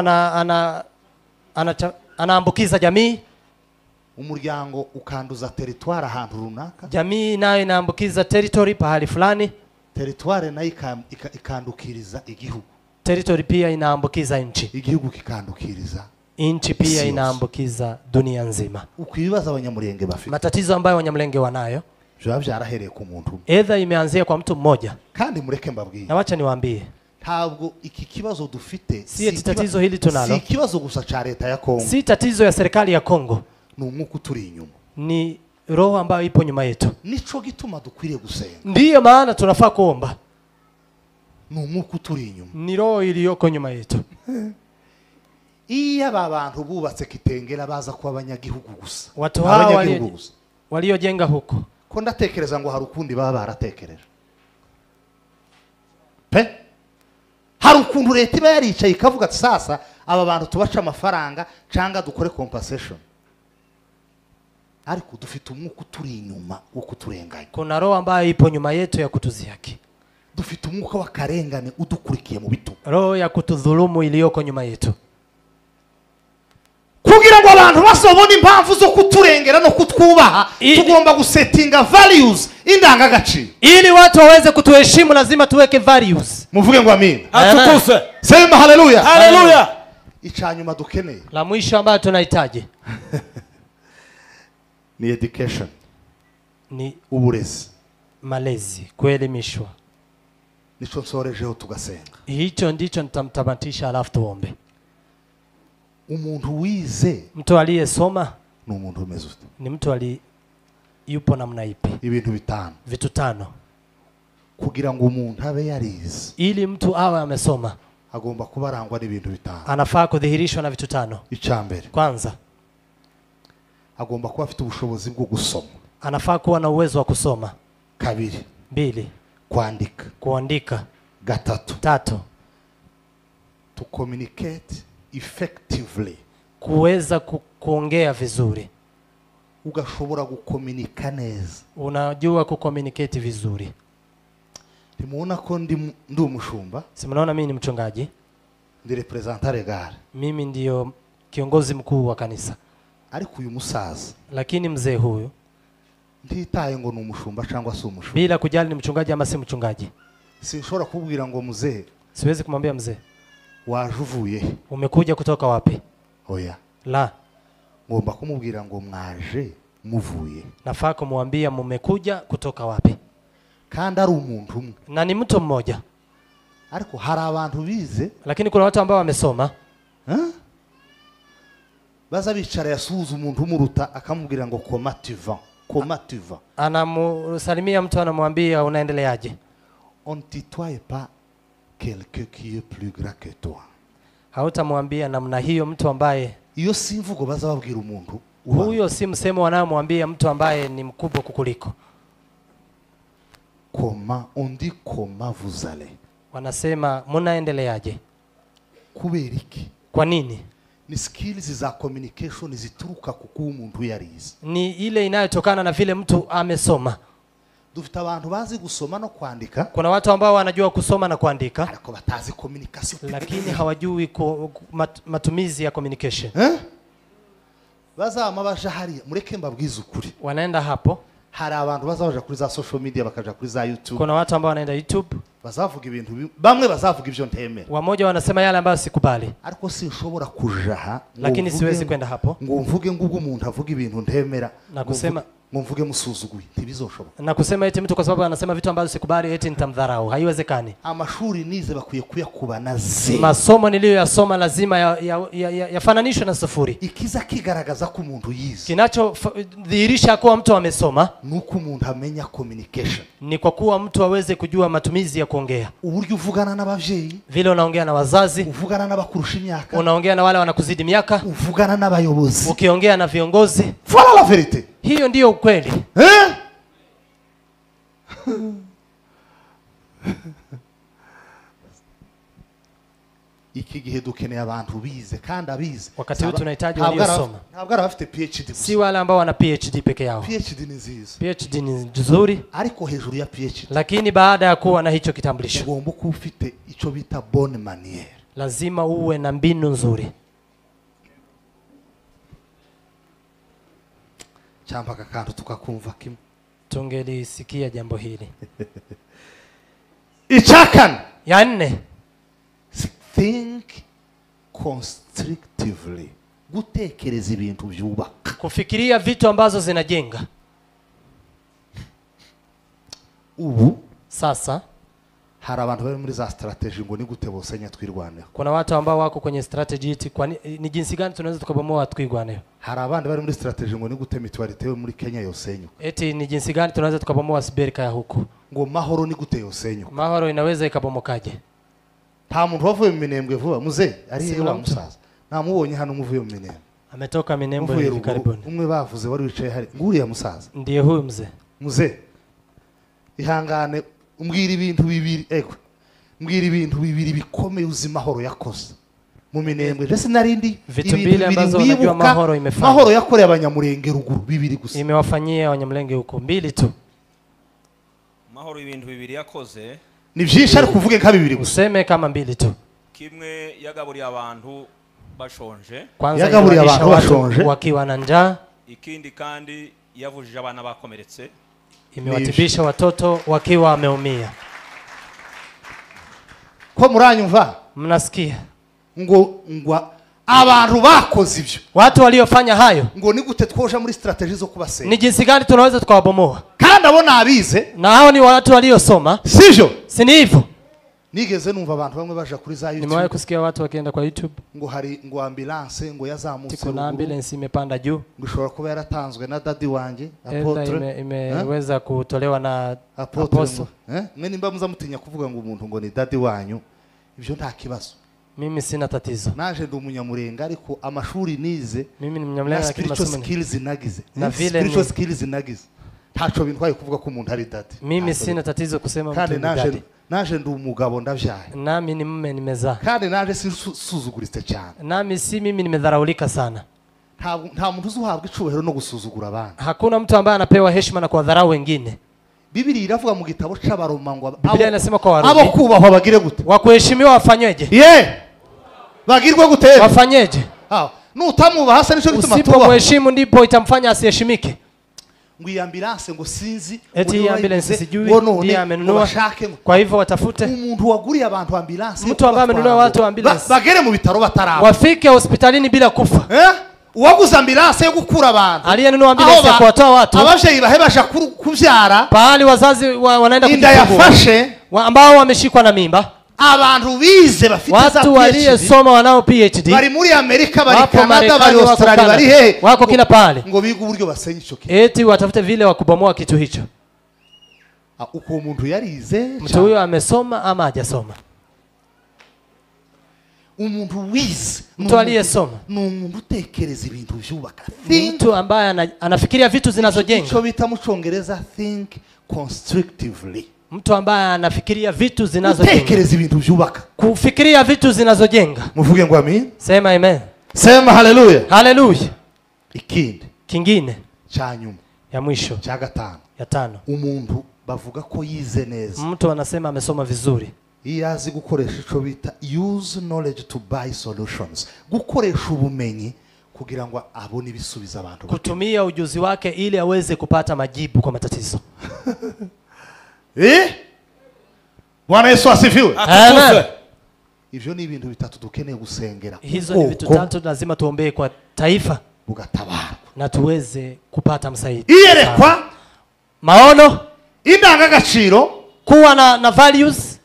anaambukiza jamii. Umuryango ukanduza territoire ahantu runaka. Jamii nayo inaambukiza territory pahali fulani. Territoire nayo ikandukiriza igihugu. Territory pia inaambukiza nchi. Igihugu kikandukiriza Nchi pia Sio. inaambukiza dunia nzima. Uko ibibazo Abanyamurenge bafite Matatizo ambayo Wanyamulenge wanayo, biba byarahereye ku muntu umwe. edha imeanzia kwa mtu mmoja. Kandi mureke mbabwire, Na wacha niwaambie, ntabwo iki kibazo dufite Si eti tatizo hili tunalo. si ikibazo gusa ca leta ya Kongo, si tatizo ya serikali ya Kongo, ni umwuka uturi inyuma. Ni roho ambayo ipo nyuma yetu. Nico gituma dukwiriye gusenga. Ndiyo maana tunafaa kuomba. Ni umwuka uturi inyuma. Ni roho iliyoko nyuma yetu. Iyo aba bantu bubatse Kitengela baza kuba abanyagihugu gusa, Watu hawa abanyagihugu gusa, waliojenga huko, ko ndatekereza ngo hari ukundi baba baratekereje pe. Hari ukuntu leta iba yaricaye ikavuga ati sasa aba bantu tubace amafaranga cyangwa dukore compensation, ariko dufite umwuka uturi inyuma wo kuturenganya. Kuna roho ambayo ipo nyuma yetu ya kutuzihaki, Dufite umwuka w'akarengane udukurikiye mu bitugu. Roho ya kutudhulumu iliyoko nyuma yetu. Kugira ngo abantu bazobone impamvu zo kuturengera no kutwubaha, tugomba gusetinga values, indangagaciro. Ili watu waweze kutuheshimu lazima tuweke values. Muvuge ngo amina. Atukuzwe. Sema haleluya. Haleluya. Icyanyuma dukeneye, La mwisho ambayo tunahitaji ni education, ni uburezi, malezi, kuelimishwa. Nico nsorejeho tugasenga. Hicho ndicho nitamtamatisha, alafu tuombe. Umuntu wize Mtu aliyesoma ni umuntu umeze ute? ni mtu yupo namna ipi? Ibintu bitanu. Vitu 5. Kugira ngo umuntu abe yarize, ili mtu awe amesoma, agomba kuba arangwa n'ibintu bitanu. anafaa kudhihirishwa na vitu 5. Icambere, Kwanza, agomba kuba afite ubushobozi bwo gusoma. anafaa kuwa na uwezo wa kusoma. Kabiri, 2, kwandika. kuandika. Gatatu, 3, to communicate effectively, kuweza kuongea vizuri. Ugashobora gukominika neza. Unajua kucommunicate vizuri. Ntimuona ko ndi umushumba? Si mnaona mimi ni mchungaji? Ndi representant legal. Mimi ndio kiongozi mkuu wa kanisa. Ariko uyu musaza, lakini mzee huyu, ntitaye ngo ni umushumba cyangwa si umushumba, bila kujali ni mchungaji ama si mchungaji, sinshobora kubwira ngo mzee, siwezi kumwambia mzee, waje uvuye he? Umekuja kutoka wapi? Oya. La. Ngomba kumubwira ngo mwaje muvuye. Nafaa kumwambia mumekuja kutoka wapi? Kandi ari umuntu umwe. Na ni mtu mmoja. Ariko hari abantu bize, lakini kuna watu ambao wamesoma. Baza bicara yasuhuza umuntu umuruta akamubwira ngo comment tu vas? Comment tu vas? Anamusalimia mtu anamwambia unaendeleaje? On ne tutoie pas quelqu'un qui est plus grand que toi. Hautamwambia namna hiyo mtu ambaye, Iyo si imvugo baza babwira umuntu. Huyo si msemo wanayomwambia mtu ambaye ni mkubwa kukuliko. Comment on dit, comment vous allez? Wanasema mnaendeleaje? Kubera iki? Kwa nini? Ni skills za communication zituruka ku kuba umuntu yarize. Ni ile inayotokana na vile mtu amesoma. Dufite abantu bazi gusoma no kwandika. Kuna watu ambao wanajua kusoma na kuandika, ariko batazi communication, lakini hawajui matumizi ya communication. Bazama baje hariya, mureke mbabwize ukuri. Wanaenda hapo. Hari abantu bazabaja kuri za social media, bakaja kuri za YouTube. Kuna watu ambao wanaenda YouTube. Bazavuga ibintu bamwe bazavuga ibyo ntemera. Wamoja wanasema yale ambayo sikubali. Ariko sinshobora kujaha, lakini siwezi kwenda hapo. Ngo mvuge ngo umuntu avuga ibintu ntemera, na kusema ngo mvuge musuzuguye, ntibizoshoboka. Na kusema eti mtu kwa sababu anasema vitu ambavyo sikubali eti nitamdharau, haiwezekani. Amashuri nize bakwiye kuyakuba na ze. Masomo niliyoyasoma lazima yafananishwe na 0. Ikiza kigaragaza ko umuntu yize, kinachodhihirisha kuwa mtu amesoma, nuko umuntu amenya communication, ni kwa kuwa mtu aweze kujua matumizi ya kuongea. Uburyo uvugana n'abavyeyi, vile unaongea na wazazi, uvugana n'abakurusha imyaka, unaongea na wale wanakuzidi miaka, uvugana n'abayobozi, ukiongea na viongozi. Voilà la vérité. Hiyo ndiyo ukweli. Iki gihe dukeneye abantu bize kandi abize. Wakati huu tunahitaji waliosoma. Ntabwo ari abafite PhD gusa. Si wale ambao wana PhD peke yao. PhD ni nziza. PhD ni nzuri. Ariko hejuru ya PhD. Lakini baada ya kuwa na hicho kitambulisho, ugomba kuba ufite icyo bita bonne manière. Lazima uwe na mbinu nzuri. Cyangwa akantu tukakumva kimwe. Tungelisikia jambo hili. Icya Ya 4, think constructively. Gutekereza ibintu byubaka. Kufikiria vitu ambazo zinajenga. Ubu sasa hari abantu bari muri za strategy ngo ni gute bosenya Twirwaneho. Kuna watu ambao wako kwenye strategy eti kwa ni jinsi gani tunaweza tukabomoa Twirwaneho. Hari abandi bari muri strategy ngo ni gute mutualité yo muri Kenya yosenyuka. Eti ni jinsi gani tunaweza tukabomoa Siberika ya huko. Ngo mahoro ni gute yosenyuka. Mahoro inaweza ikabomokaje? Nta muntu wavuye mu Minembwe vuba muze ari hehe wa musaza. Namubonye hano muvuye mu Minembwe. Ametoka Minembwe hivi karibuni. Umwe bavuze wari wicaye hari nguriya musaza. Ndiye huyu mzee. Muze ihangane umbwira ibintu bibiri ego. Mbwira ibintu bibiri bikomeye uzi mahoro yakoze mu Minembwe. Ndetse narindi vitu mbili ambazo unajua mahoro imefanya. Mahoro yakoreye abanyamurenge ruguru bibiri gusa. Imewafanyia abanyamurenge huko mbili tu. Mahoro ibintu bibiri yakoze. Ni byinshi ariko uvuge nka bibiri gusa. Useme kama mbili tu. Kimwe yagaburiye abantu bashonje. Kwanza yagaburiye abantu bashonje wakiwa na njaa. Ikindi kandi yavujije abana bakomeretse. Imewatibisha watoto wakiwa wameumia. Ko muranyumva? Mnasikia? Ngo ngwa abantu bakoze ibyo. Watu waliofanya hayo. Ngo ni gute twoja muri strategy zo kubasenya. Ni jinsi gani tunaweza tukawabomoa? Kandi abo nabize. Na hao ni watu waliosoma. Sivyo? Si ni hivyo? Nigeze numva abantu bamwe baja kuri za YouTube. Nimewahi kusikia watu wakienda kwa YouTube. Ngo hari ngo ambulance ngo yazamutse. Kuna ambulance imepanda juu. Ngo ishobora kuba yaratanzwe na daddy wanje apotre. Imeweza kutolewa na apostle. Mwe nimba muzamutinya kuvuga ngo umuntu ngo ni daddy wanyu ibyo nta kibazo. Mimi sina tatizo. Naje ndi umunyamurenga ariko amashuri nize. Mimi ni mnyamulenge lakini masomo skills nagize. Na vile spiritual skills nagize. Ntaco bintwaye kuvuga ko umuntu ari daddy. Mimi sina tatizo kusema mtu ni daddy. Naje ndi umugabo ndavyaye. Nami ni mume nimezaa. Kandi naje sisuzuguritse cyane. Nami si mimi nimedharaulika sana. Nta muntu uzuhabwa icubahiro no gusuzugura abandi. Hakuna mtu ambaye anapewa heshima na kuwadharau wengine. Bibiri iravuga mu gitabo c'Abaroma ngo Biblia inasema kwa Warumi abo kubahwa bagire gute? Wakuheshimiwa wafanyeje? Ye! Bagirwe gute? Wafanyeje? Ah, nutamubaha hasa nico gituma tubaha. Usipomheshimu ndipo itamfanya asiheshimike. Ngo iyi ambulance ngo sinzi eti iyi ambulance sijui ndiye amenunua. Kwa hivyo watafute umuntu waguriye abantu ambulance. Mtu ambaye amenunua watu ambulance bagere mu bitaro bataraba. Wafike hospitalini bila kufa. Uwaguze ambulance yo gukura abantu. Aliyenunua ambulance ya kuwatoa watu. Abavyeyi bahebasha kuvyara. Pahali wazazi wanaenda kujifungua. Inda ambao wameshikwa na mimba. Abantu bize bafite za watu PhD. Waliyesoma wanao PhD. Bari muri Amerika, bari Canada, bari Australia, bari he. Wako kila pahali. Ngo biga uburyo basenya ico kintu. Eti watafute vile wa kubomoa kitu hicho. Uko umuntu yarize. Mtu huyo amesoma ama hajasoma? Umuntu wize. Mtu aliyesoma. Ni umuntu utekereza ibintu byubaka. Mtu ambaye anafikiria vitu zinazojenga. Ico bita mu Congereza think constructively. Mtu ambaye anafikiria vitu zinazojenga. Gutekereza ibintu byubaka. Kufikiria vitu zinazojenga. Muvuge ngo amen. Sema amen. Sema haleluya. Haleluya. Ikindi. Kingine. Cha nyuma. Ya mwisho. Cha gatanu. Ya tano. Umuntu bavuga ko yize neza. Mtu anasema amesoma vizuri. Iyo azi gukoresha ico bita use knowledge to buy solutions. Gukoresha ubumenyi kugira ngo abone ibisubizo abantu. Kutumia ujuzi wake ili aweze kupata majibu kwa matatizo. Bwana Yesu asifiwe. Amen. Ivyo ni ibintu bitatu dukeneye gusengera. Hizo ni vitu tatu lazima tuombee kwa taifa bugatabarwa na tuweze kupata msaidizi. Iyerekwa, maono, indangagaciro, kuwa na values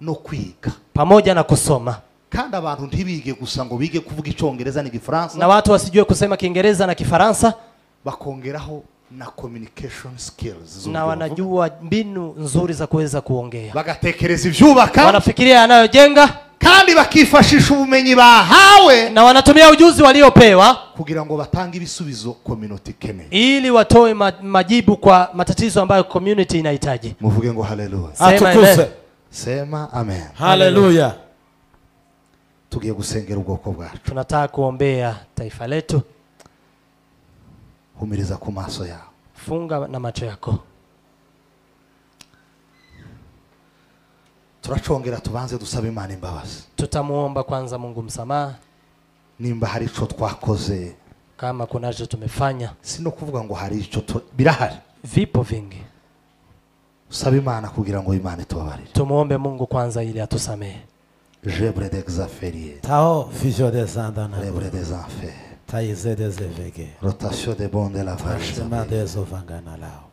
no kwiga pamoja na kusoma. Kandi abantu ntibige gusa ngo bige kuvuga Icongereza n'igifaransa. Na watu wasijue kusema Kiingereza na Kifaransa, bakongeraho na communication skills. Na wanajua mbinu nzuri za kuweza kuongea. Bagatekereza ivyubaka. Wanafikiria yanayojenga. Kandi bakifashisha ubumenyi bahawe. Na wanatumia ujuzi waliopewa kugira ngo batange ibisubizo community ikeneye. Ili watoe majibu kwa matatizo ambayo community inahitaji. Muvuge ngo haleluya. Atukuzwe. Sema amen. Haleluya. Tugiye gusengera ubwoko bwacu. Tunataka kuombea taifa letu. Humiriza ku maso yawe. Funga na macho yako. Turacongera tubanze dusabe Imana imbabazi. Tutamuomba kwanza Mungu msamaha. Nimba hari ico twakoze, kama kunacho tumefanya. Sino kuvuga ngo hari ico birahari. Vipo vingi. Usabe Imana kugira ngo Imana itubabarire. Tumuombe Mungu kwanza ili atusamehe. Jebre d'exaferier. Tao fijo des andana. Jebre des enfers. Taize dezevege. Rotation de bonde la Shema valise. dezovangana lao.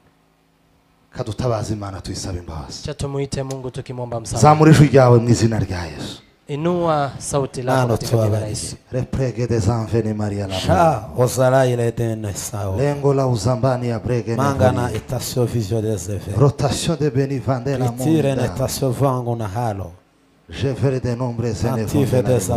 Kadutabaza Imana tuyisaba imbabazi. Acha tumuite Mungu tukimwomba msamaha. Zamura ijwi ryawe mu izina rya Yesu. Inua sauti lako Nano katika jina la tuwabariki. Yesu. Reprege des anveni Maria la Sha ozalaile dene sao. Lengo la uzambani ya brege Mangana ne itasio visio dezeve. Rotation de beni vande la Itire monda. netasio vangu na halo. Je verrai des nombres Antive élevaient. des